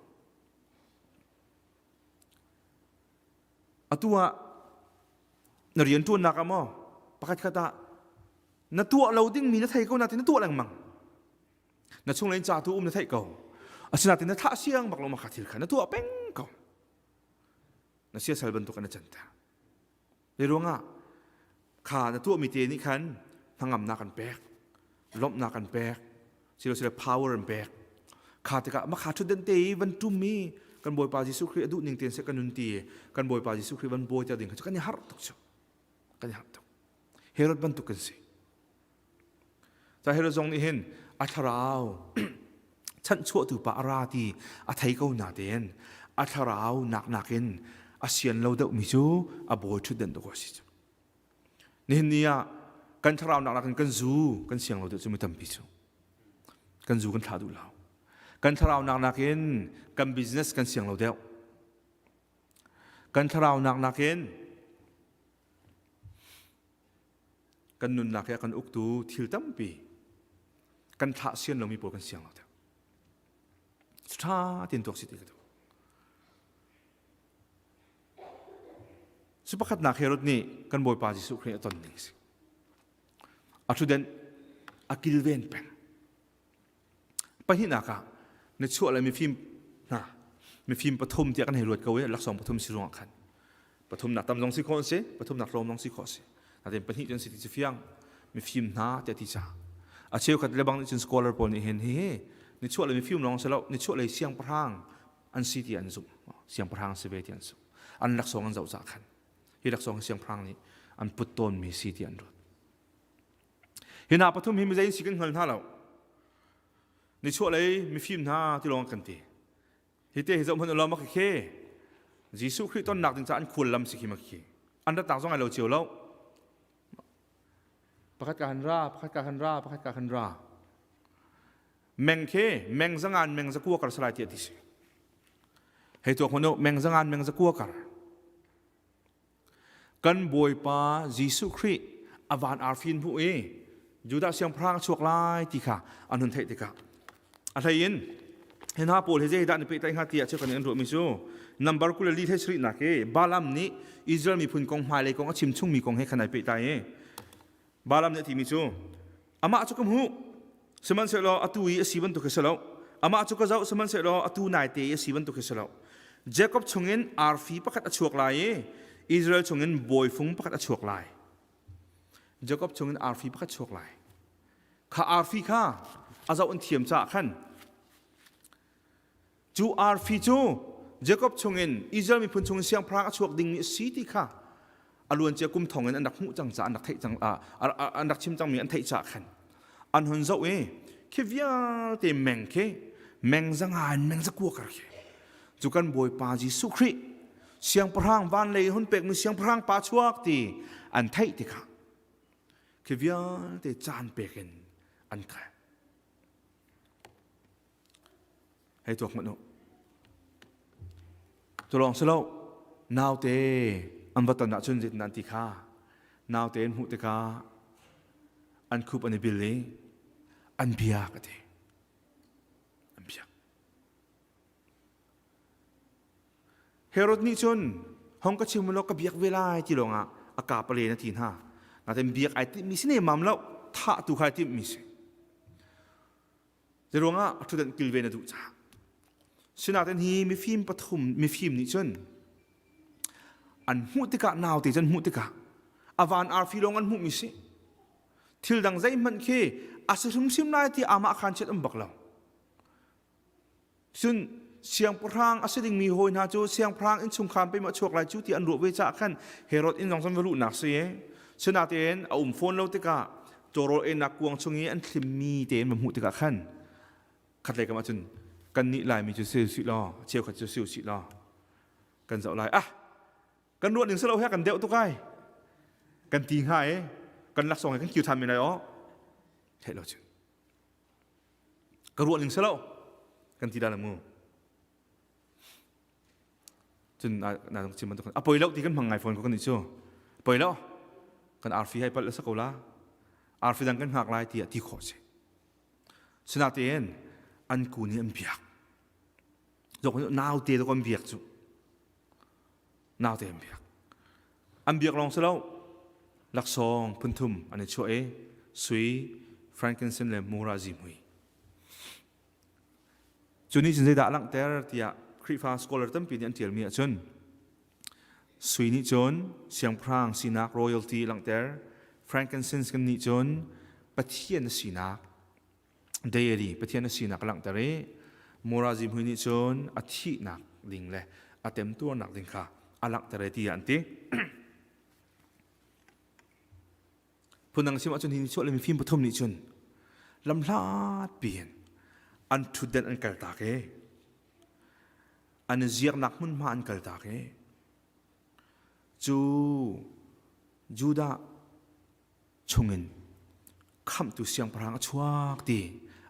Atu ah na rian ṭuannak ah maw pakhat khat ah na tuah lo dingmi na thei ko natin na tuah lengmang. Na chunglei ca tu um na theih ko. Asinain na thlah siang bak lo ma kha thil kha na tuah peng ko. Na siasal bantuk in na canta. Zei ruangah kha na tuahmi te nih khan hnangamnak an pek, lawmhnak an pek, silosile power an pek. Kha tikah makha ṭhutden te i van ṭum i kan Bawipa Jesuh Khrih a duh ning tein seh kan nun ti kan Bawipa Jesuh Khrih van bawi ter ding kha cu kan i harh tuk cu. Kan i harh tuk. Herod bantuk kan si. Herod zong nih hin a thlarau chanhchuahtu pa a ra ti a thei ko natein a thlarau nak nakin a sian lo deuhmi cu a bawi ṭhutdenh dawh a si cu. Nihin ni ah kan thlarau nak nakin kan zu kan siang lo deuh cu mi tampi cu. Kan zu kan thlah duh lo. Kan thlarau nak nakin kan business kan siang lo deuh. Kan thlarau nak nakin Kan nunnak hi a kan uktu thil tampi kan thlah sian lomi pawl kan siang lo deuh. Ṭha tein tuak si ti ka duh. Cu pakhatnak Herod nih kan Bawipa Jesuh Khrih a ton ning si. A ṭhutdenh a kilven peng. Pahnihnak ah na chuah le mifim hna mifim pathum tiah kan hei ruat ko i laksawng pathum si ruangah khan pathumnak tam zong si khawh an si pathumnak tlawm zong si khawh si natin pahnih cun si ti cu fiang mifim hna tiah ti ca a cheukhat le bang nih cun scholar pawl nih hin hihi ni chuah le mifim lawng si lo ni chuah lei siangpahrang an si ti an zumh siangpahrang si ve ti an zumh an laksawng an zoh cah khan hi laksawng hi siangpahrang nih an put tawnmi si ti an ruat Hi hna pathum hi mizei si kan hngal hna lo. Nichuahlei mifim hna ti lawng kan ti. Hi te hi zoh hmanh ulaw mak khi Jesuh Khrih tonnak ding caah an khual lam si khi mak khi. An ratnak zong ai lo cio lo. Pakhat ka han ra, pakhat ka han ra, pakhat ka han ra. Meng khi meng zangan meng zakua kar salai tiah ti si. Hei tuak hmanh u, meng zangan meng zakua kar. Kan Bawipa Jesuh Khrih a van arfi in hmuh i Judah siangpahrang a chuak lai ti kha an hun theih tikah a hlei in hi hna pawl hi zeidah an i pehtlaih hnga tiah cu kan an ruahmi cu nambar 24 thei sarihnak i Balaam nih Israel miphun kong hmailei kong a chim chungmi kong he khan ai pehtlai i Balaam nih a timi cu amah cu ka hmuh sihmanhsehlaw atu i a si bantuk hi si lo amah cu ka zoh sihmanhsehlaw atu naite i a si bantuk hi si lo Jakob chungin arfi pakhat a chuak lai i Israel chungin bawifung pakhat a chuak lai Jakob chungin arfi pakhat chuak lai kha arfi kha a zoh an thiam caah khan Cu arfi cu Jakob chungin Israel miphun chungin siangpahrang a chuak dingmi a si ti kha a luancia kum thong in an rak hmuh cang caah an rak theih cang an rak chim cangmi an theih caah khan an hun zoh i khi vialte meng khi. Meng zanga in meng zakua kar khi. Cu kan Bawipa Jesuh Khrih siangpahrang van lei hun pekmi siangpahrang pa chuak ti an theih tikah khi vialte caan pek in an kal. Hei tuak hmanh u. Cu lawng si lo, naute an va ton ahcun zeitin an ti kha naute an hmuh tikah an khup an i bil i an biak a ti. An biak. Herod nih cun hong ka chim law ka biak ve lai ti lawngah a ka palen a ti hna. Natin biak ai timhmi si nemam lo, thah tu kha ai timhmi si. Zeiruangah a ṭhutdan kilven a duh caah. Sinain hi mifim pathum mifim nih cun an hmuh tikah naute cu an hmuh tikah a van arfi lawng an hmuhmi si. Thil dang zeihmanh khi a si hrimhrim lai ti amah khan chiat um bak lo. Cun siangpahrang a si dingmi hawi hna cu siangpahrang innchungkhar pei maw a chuak lai cu ti an ruah ve caah khan Herod inn zong cun va luhnak si. Sinain a um fawn lo tikah tawrawl einak kuang chung i an thlimmi tein va hmuh tikah khan khatlei kam ah cun kannih Laimi cu si usih law cheukhat cu si usih law kan zoh lai ah kan ruah ning si lo he kan deuh tuk ai kan ti hnga i kan laksawng he kan kiu than men lai aw theih lo cun Ka ruah ning si lo kan ti dah mu. Cun na chim bantuk a poi lo ti kan hmang ngai fawn ko kan nih cu. Poi lo kan arfi hai palh sa ko la. Arfi dang kan hngak lai ti ti khawh si. Sinatein an ku nih an biak. Zok naute to kan biak cu. Naute an biak. An biak lawng si lo, laksawng phunthum an i chuah i sui, frankincense le mura zihmui. Cu nih cun zeidah a langhter tiah Khrihfa scholar tampi nih an ṭialmi ahcun sui nih cun siangpahrang sinak royalty langhter, frankincense kan nih cun Pathian sinak deity Pathian a sinak a langhter i mura zihmui nih cun a thihnak ding le a temtuarnak ding kha a langhter e tiah an ti. Phundang chim ahcun hi ni chuah le mifim pathum nih cun lamhlat piin an ṭhutden an kaltak i an i ziaknak hmunhma an kaltak i cu Judah chungin khamhtu siangpahrang a chuak ti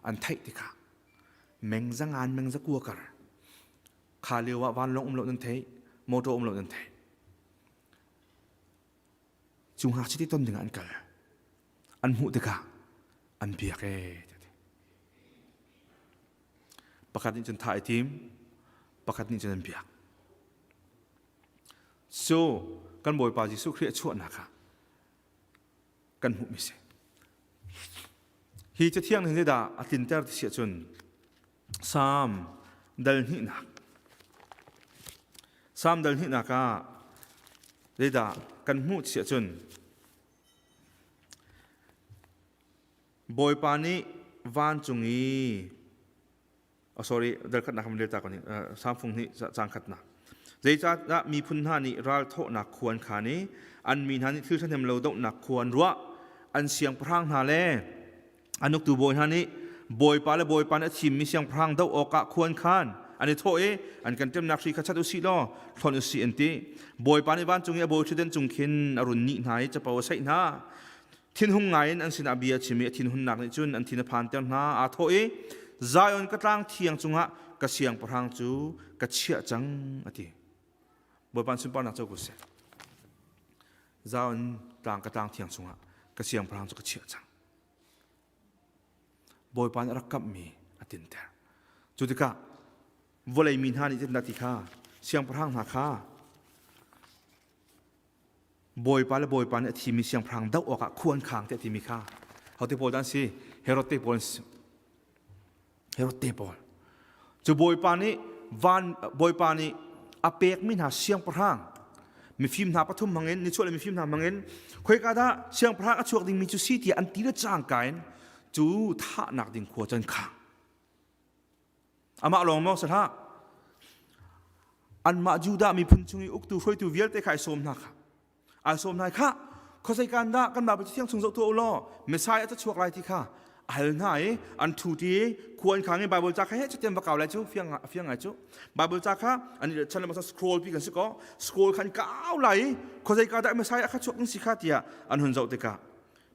an theih tikah meng zangan meng zakua kar kha lio ah vanlawng um lo nan theih motor um lo nan theih cu ngakchia ti ton dingah an kal an hmuh tikah an biak e pakhat nih cun thah i tim pakhat nih cun an biak so kan bawipa Jesuh Khrih a chuahnak ah kan hmuhmi si. Hi cathiang nih zeidah a tlinter ti si ahcun Salm dal hnihnak Salm dal hnihnak ah zeidah kan hmuh ti si ahcun Bawipa nih vancung i oh, sorry dal khatnak kan rel ta ko ni samfung nih cang khatnak zeicahdah miphun hna nih ral thawhnak khua an khan i an mi hna nih thil ṭhahnem lo dohnak khua an ruah an siangpahrang hna le an uktu bawi hna nih bawipa le bawipa nih a thimmi siangpahrang doh awkah khua an khan an i thawh i an kan ṭemnak hri kha chat usih law hlonh usih an ti bawipa nih vancung i a bawi ṭhutdan cung khin a run nih hna i capo a saih hna Thinhung ngaiin an sinah bia a chim i a thinhunnak nih cun an thin a phanter hna. Aa thawh i, Zion ka tlang thiang cungah ka siangpahrang cu ka chiah cang, a ti. Bawipa sunparnak co ko seh. Zion tlang ka tlang thiang cungah ka siangpahrang cu ka chiah cang. Bawipa nih a rak kamhmi a tinter. Cu tikah vawlei mi hna nih zeitindah ti kha siangpahrang hna kha Bawipa le Bawipa nih a thimi siangpahrang doh awkah khua an khang tiah timi kha hote pawl dah an si Herod te pawl an si Herod te pawl cu Bawipa nih van Bawipa nih a pekmi hna siangpahrang mifim hna pathum hmangin nichuah le mifim hna hmangin khoika dah siangpahrang a chuak dingmi cu si tiah an ti le cangka in cu thahnak ding khua cu an khang Amah lawng maw si hlah. Anmah Judah miphun chung i uktu hruaitu vialte kha ai sawm hna kha. Ai sawm hna kha khuazei kan dah kan Baibal Cathiang chung zoh tuah u law Messiah cu chuak lai ti kha. A hal hna i an ṭhu ti i khua an khang i Bible ca kha he chatian va kau lai cu fiang fiang ngai cu. Bible ca kha an chan le scroll pi kan si ko. Scroll khan kau lai i khuazei ka dah Messiah kha chuak ding si kha tiah an hun zoh tikah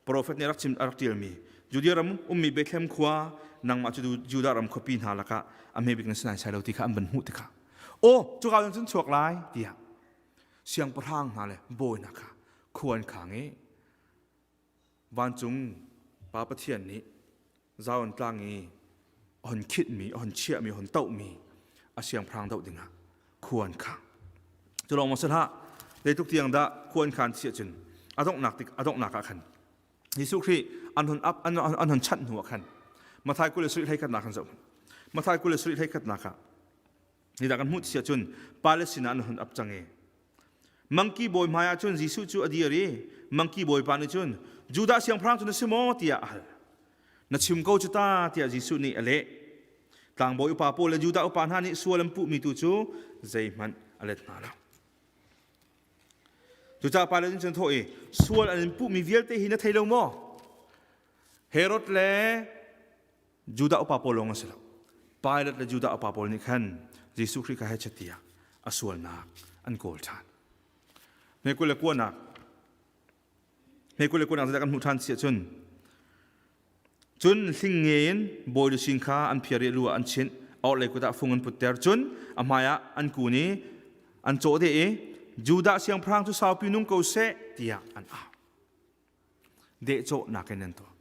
Profet nih rak chim a rak ṭialmi Judea ram ummi Bethlehem khua nangmah cu Judah ram khuapi hna lakah a hme bik na si naisai lo ti kha an van hmuh tikah aw cuka cun chuak lai tiah siangpahrang hna le bawi hna kha khua an khang i vancung Pa Pathian nih Zion tlang i a hon khitmi, a hon chiahmi, a hon tohmi a siangpahrang doh dingah khua an khang. Cu lawng maw si hlah, zeitluk tiang dah khua an khan si ahcun a donghnak tik a donghnak ah khan Jesuh Khrih an hon up an an hon chanh hnu ah khan Mathai 27 hleikhatnak kan zoh. Mathai 27 hleikhatnak ah ni dah kan hmuh si ahcun Palestine ah an hon up cang i Mangki bawi hmai ah cun Jesuh cu a dir i mangki bawipa nih cun Judah siangpahrang cu na si maw tiah a hal. Na chim ko cu ta tiah Jesuh nih a leh. Tlangbawi upa pawl le Judah upa hna nih sual an puhmi tu cu zeihmanh a let hna lo. Cucaah Pilate nih cun thawh i sual an in puhmi vialte hi na thei lo maw? Herod le Judah upa pawl lawng an si lo. Pilate le Judah upa pawl nih khan Jesuh Khrih kha hechet tiah a sualnak an kawl ṭhan. Hme 20 le kuanak hme 20 le kuanak zeidah kan hmuh ṭhan si ahcun cun hling nge in bawi luchin kha an phiar i lu ah an chinh a orhlei kut ah fung an putter cun a hmai ah an kun i an cawh deh i Judah siangpahrang cu saupi nung ko seh tiah an au. Dehcawhnak in an tuah.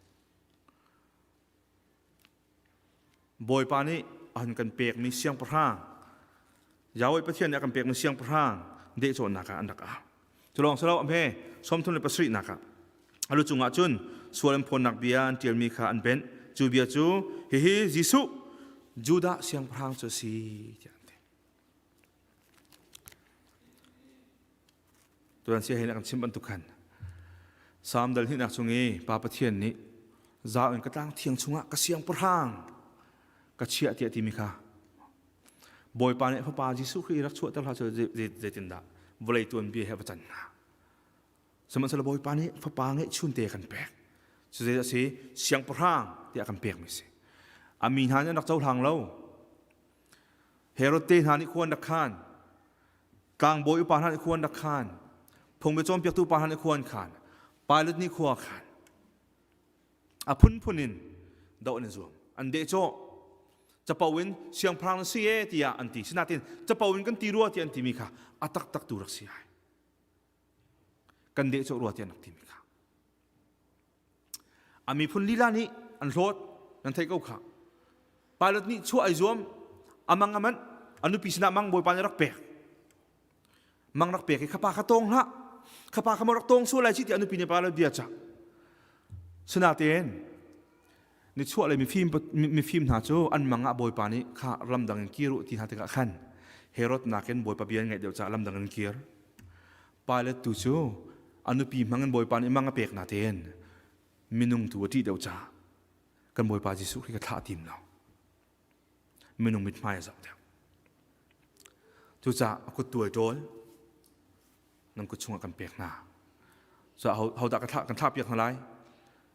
Bawipa nih a hun kan pekmi siangpahrang Yahweh Pathian nih a kan pekmi siangpahrang dehcawhnak ah an rak au. Cu lawng si lo a hme 37 nak ah a lu cungah cun sual an phawnnak bia an ṭialmi kha an benh. Cu bia cu hihi Jesuh Judah siangpahrang cu a si tiah an ti. Tuan sia hin a kan chim bantuk khan Salm dal hnihnak chung i Pa Pathian nih zau in ka tlang thiang chungah ka siangpahrang ka chiah tiah timi kha Bawipa nih Fapa Jesuh Khrih rak chuahter hlah cu zeitindah vawlei tuanbia he va can hnga sihmanhsehlaw Bawipa nih Fapa ngeihchun te kan pek cu zei a si siangpahrang tiah kan pekmi si a mi hna nih an rak cohlang lo Herod te hna nih khua an rak khan Tlangbawi upa hna nih khua an rak khan. Phungbia cawnpiaktu pa hna nih khua an khan. Pilate nih khua a khan. A phunphun in doh an i zuam. An dehcawh. Capo in siangpahrang na si e tiah an ti. Sinain capo in kan ti rua tiah an timi kha a taktak tu rak si ai. Kan dehcawh rua tiah an rak timi kha. A miphun lila nih an hlawt nan theih ko kha. Pilot nih chuah ai zuam a mang a manh a nupi sinah mang bawipa nih rak pek mang rak pek i khapa kha tawng hlah khapa kha maw rak tawng sual lai ci tiah a nupi nih Pilot bia cah sinatein nichuah lei mifim mifim hna cu an mang ah bawipa nih kha ramdang in kir u ti hna tikah khan Herod nakin bawipa bia an ngaih deuh caah lamdang in kir Pilate tu cu a nupi hmang in Bawipa nih mang a pek natein minung tu a ṭih deuh caah kan Bawipa Jesuh Khrih ka thlah tim lo. Minung mithmai a zoh deuh. Cucaah a kut tuai ṭawl nan kut chungah kan pek hna. Cucaah hodah ka thlah kan thlah piak hna lai?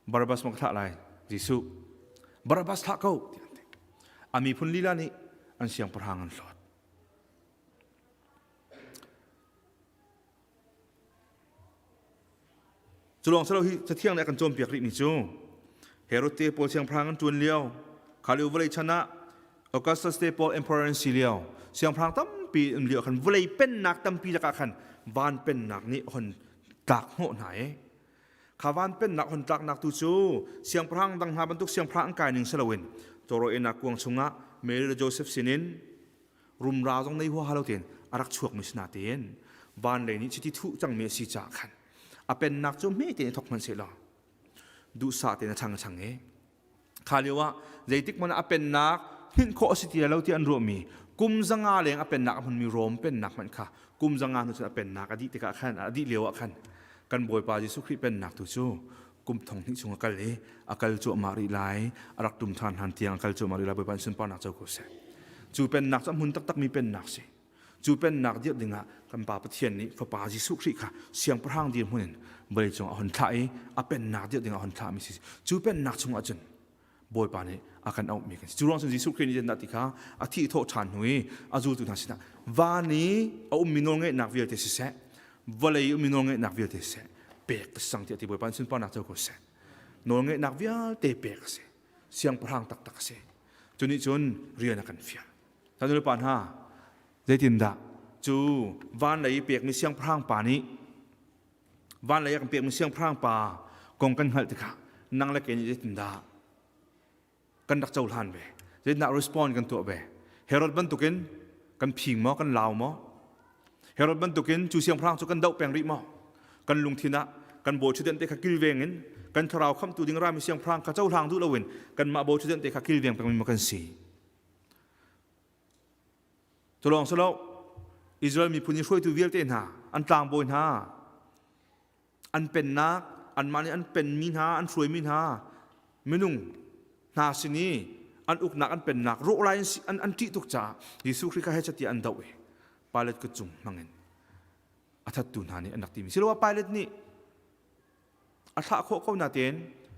Barabbas maw ka thlah lai? Jesuh. Barabbas thlah ko tiah an ti. A miphun lila nih an siangpahrang an hlawt. Cu lawng silo hi Cathiang nih a kan cawnpiak rihmi cu Herod te pawl siangpahrang an ṭuan lio, kha lio vawlei chan ah Augustus te pawl emperor an si lio, siangpahrang tampi um lio khan vawlei pennak tampi lakah khan van pennak nih hon tlak hnawh hna i kha van pennak hon tlaknak tu cu siangpahrang dang hna bantuk siangpahrang an kai ning si loin Toroenak kuang chungah Mary le Joseph sinin rumra zong nei huaha lo tein a rak chuakmi si natein van lei nih chiti thuh cangmi a si caah khan a pennak cu hme tein thok hmanh sehlaw duhsah tein a chang chang i kha lio ah zeitik hmanh ah a pennak hninh khawh a si ti lo ti an ruahmi kum zanga leng a pennak a hmunmi Rom pennak hmanh kha kum zanga hnu cun a pennak a dih tikah khan a dih lio ah khan kan Bawipa Jesuh Khrih pennak tu cu kum thong hnih chung a kal i a kal cuahmah rih lai a rak tum ṭhan hlan tiang a kal cuahmah rih lai Bawipa in sunparnak co ko seh cu pennak cu a hmun taktakmi pennak si cu pennak dirh dingah kan Pa Pathian nih Fapa Jesuh Khrih kha siangpahrang dirhmun in vawleicung a hon thlah i a pennak dirh dingah a hon thlahmi si cu pennak chungah cun. Bawipa nih a kan auhmi kan si. Cu ruang cun Jesuh Khrih nih dah ti kha a thih thawh ṭhan hnu i a zultu hna sinah van i a ummi nawlngeihnak vialte siseh, vawlei i ummi nawlngeihnak vialte siseh, pek ka si cang tiah ti Bawipa nih sunparnak co ko seh. Nawlngeihnak vialte pek a si. Siangpahrang taktak a si. Cu nih cun rian a kan fial. Ta nulepa hna, zeitindah cu van lei i pekmi siangpahrang pa nih van lei a kan pekmi siangpahrang pa kong kan hngalh tikah nang le kei nih zeitindah kan rak cohlan ve zeitindah respond kan tuah ve Herod bantukin kan phing maw kan lau maw Herod bantukin cu siangpahrang cu kan doh peng rih maw kan lungthin ah kan bawi ṭhutdenh te kha kilveng in kan thlarau khamhtu ding rami siangpahrang kha cohlang duh loin kanmah bawi ṭhutdenh te kha kilveng pengmi maw kan si Cu lawng si lo, Israel miphun i hruaitu vialte hna, an tlangbawi hna, an pennak, anmah nih an penmi hna, an hruaimi hna, minung hna sin i an uknak an pennak rawh lai an, an ṭih tuk caah Jesuh Khrih kha hechet tiah an doh i Pilate kut cung hmangin a thattu hna nih an rak timi. Siloah Pilate nih a thlah khawh ko natein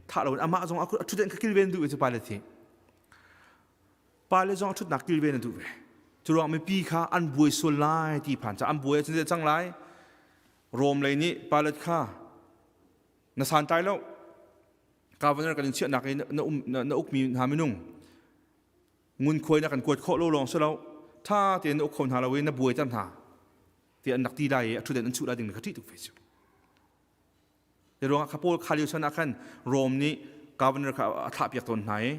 thah loin amah zong a ṭhutdenh kha kilven duh i cu Pilate hi. Pale zong a ṭhutnak kilven a duh ve. Cu ruang mipi kha an buai sual lai ti phan caah an buai ahcun cang lai. Rom lei nih Pilate kha na santlai lo. Governor kan in chiahnak i na, um, na, na ukmi hna minung ngunkhuai na kan kuat khawh lo lawng si lo ṭha tein na uk kho hna lo i na buaiter hna ti an rak ti lai i a ṭhutdenh an chuh lai ding kha ṭih tuk ve cu. Hi ruangah kha Paul kha lio chan ah khan Rom nih governor kha a thlahpiak tawn hna i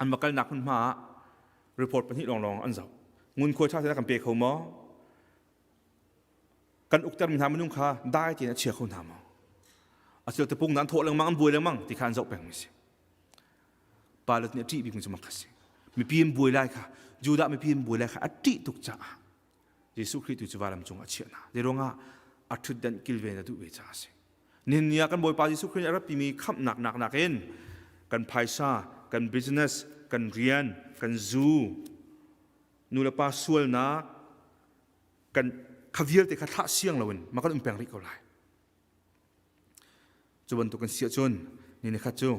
an va kalnak hmunhma ah report pahnih lawnglawng an zoh. Ngunkhuai ṭha tein a kan pe kho maw? Kan uktermi hna minung kha dai tein a chia kho hna maw? Asilo tapung nan thawh lengmang an buai lengmang ti kha an zoh pengmi si. Pilate nih a ṭih bikmi cu mak kha si. Mipi an buai lai kha Judah mipi an buai lai kha a ṭih tuk caah Jesuh Khrih tu cu vailam cung ah a chiah hna. Zei ruangah a ṭhutdenh kilven a duh ve caah a si. Nihin ni ah kan Bawipa Jesuh Khrih nih a ratpimi khamhnak nak nakin kan phaisa, kan business, kan rian, kan zu, nulepa sualnak, kan kha vialte kha thlah siang loin ma kan um peng rih ko lai. Cu bantuk kan si ahcun ni ni khat cu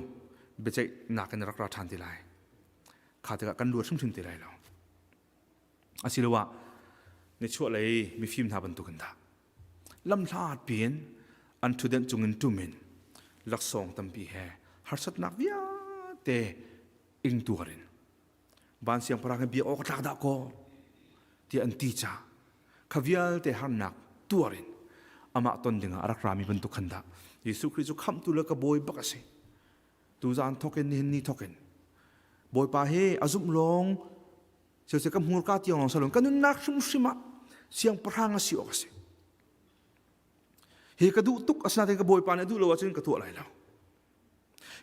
biaceihnak in rak ra ṭhan te lai. Kha tikah kan luat hrimhrim te lai lo. Asiloah nichuahlei mifim hna bantukin dah lamhlat piin an ṭhutdenh cungin ṭum in laksawng tampi he harsatnak vialte ingtuar in van siangpahrang he biak awk a tlak dah kaw tiah an ti caah kha vialte harnak tuar in amah ton dingah a rak rami bantuk khan dah Jesuh Khrih cu khamhtu le ka bawi bak a si. Tuzaan thawkin nihin ni thawkin Bawipa hi a zumh lawng siseh ka hmurka tiang lawng salon ka nunnak hrimhrim ah siangpahrang a si awk a si. Hi ka duh tuk asinain ka Bawipa nih a duh lo ahcun ka tuah lai lo.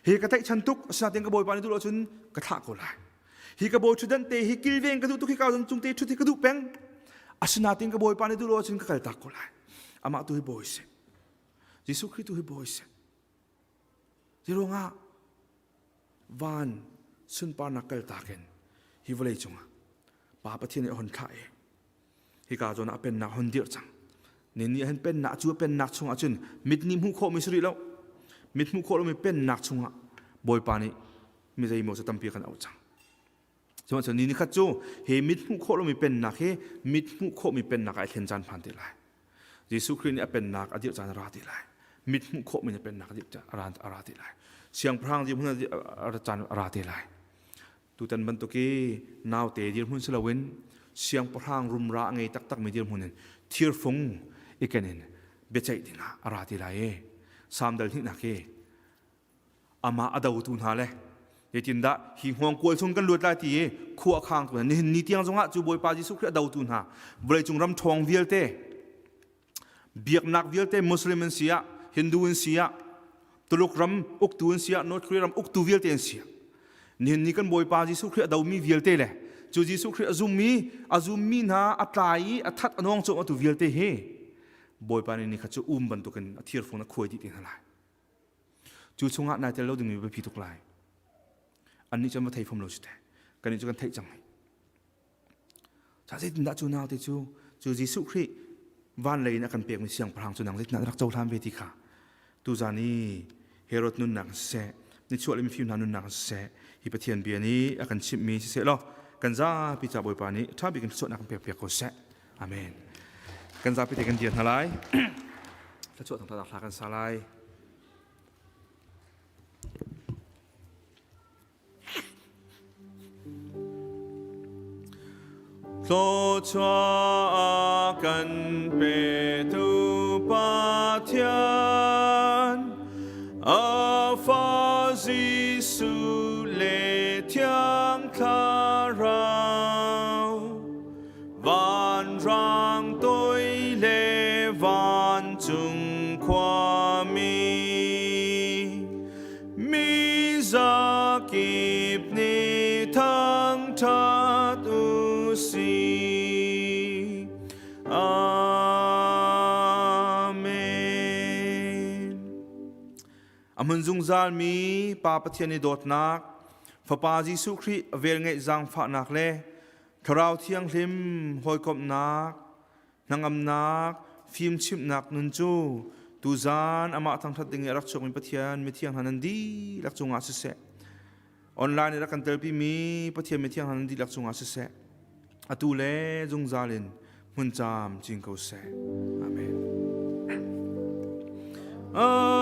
Hi ka tlaihchan tuk asinain ka Bawipa nih duh lo ahcun ka thlah ko lai. Hi ka bawi ṭhutdan te hi kilveng ka duh tuk hi ka cung te ṭhut hi ka duh peng. Asinain ka Bawipa nih duh lo ahcun ka kaltak ko lai. Amah tu hi bawi si. Jesuh Khrih tu hi bawi si. Hi ruangah van sunparnak kaltak in hi vawlei cungah Pa Pathian nih a hon thlah i hika zawn ah a pennak hon dirh cang. Ni nih hin pennak cu a pennak chungah cun mit nih hmuh khawhmi si rih lo. Mit hmuh khawh lomi pennak chungah Bawipa nih mi zeimaw cu tampi kan auh cang. Sihmanhsehlaw ni nikhat cu hi mit hmuh khawh lomi pennak hi mit hmuh khawhmi pennak ah i thlen caan phan te lai. Jesuh Khrih nih a pennak a dirh caan a ra te lai. Mit hmuh khawhmi a pennak a dirh caan a ra te lai. Siangpahrang dirhmun a ra caan a ra te lai. Tutan bantuk i naute dirhmun si loin siangpahrang rumra a ngei taktakmi dirhmun in thirfung i ken in biaceih dingah a ra te lai i Salm dal hnihnak hi amah a dotu hna le zeitindah hi hngawngkual chung kan luat lai ti i khua a khangtu hna nihin ni tiang zongah cu Bawipa Jesuh Khrih a dotu hna vawleicung ram ṭhawng vialte biaknak vialte Muslim an si ah Hindu an si ah Tuluk ram uktu an si ah North Korea ram uktu vialte an si ah nihin ni kan Bawipa Jesuh Khrih a domi vialte le cu Jesuh Khrih a zummi a zummi hna a tlai i a that a nawng cawm atu vialte hi Bawipa nih ni kha cu um bantukin a thirfung a khuai dih te hna lai Cu chungah nai tel lo dingmi biapi tuk lai. Annih cu an va thei fom lo si te. Kannih cu kan theih cang. Ca zeitindah cu naute cu cu Jesuh Khrih van lei in a kan pekmi siangpahrang cu nang zeitindah na rak cohlan ve ti kha tuzan i Herod nunnak siseh. Nichuah le mifim hna nunnak in siseh, hi Pathian bia nih a kan chimhmi siseh law kan zapi ca Bawipa nih ṭha bik in thluachuahnak kan pekpiak ko seh. Amen. Kan zapi te kan dir hna lai. Thluachuah thangṭhatnak hla kan sa lai. Thluachuah kan petu Pathian, a Fa Jesuh le Thiang Thlarau, vanrang toi le vancung khuami, Mi zakip nih thangṭhat u sih. Amen. A hmun zungzalmi Pa Pathian i dawtnak, Fapa Jesuh Khrih velngeih zaangfahnak le Thlarau Thianghlim hawikomhnak Hnangamnak, fimchimhnak nun cu tuzan amah thangṭhat ding i a rak chuakmi Pathian mithiang hna nan dihlak cungah siseh, online i rak kan telpimi Pathian mithiang hna nan dihlak cungah siseh, atu le zungzal in hmun caam cin ko seh. Amen. Amen.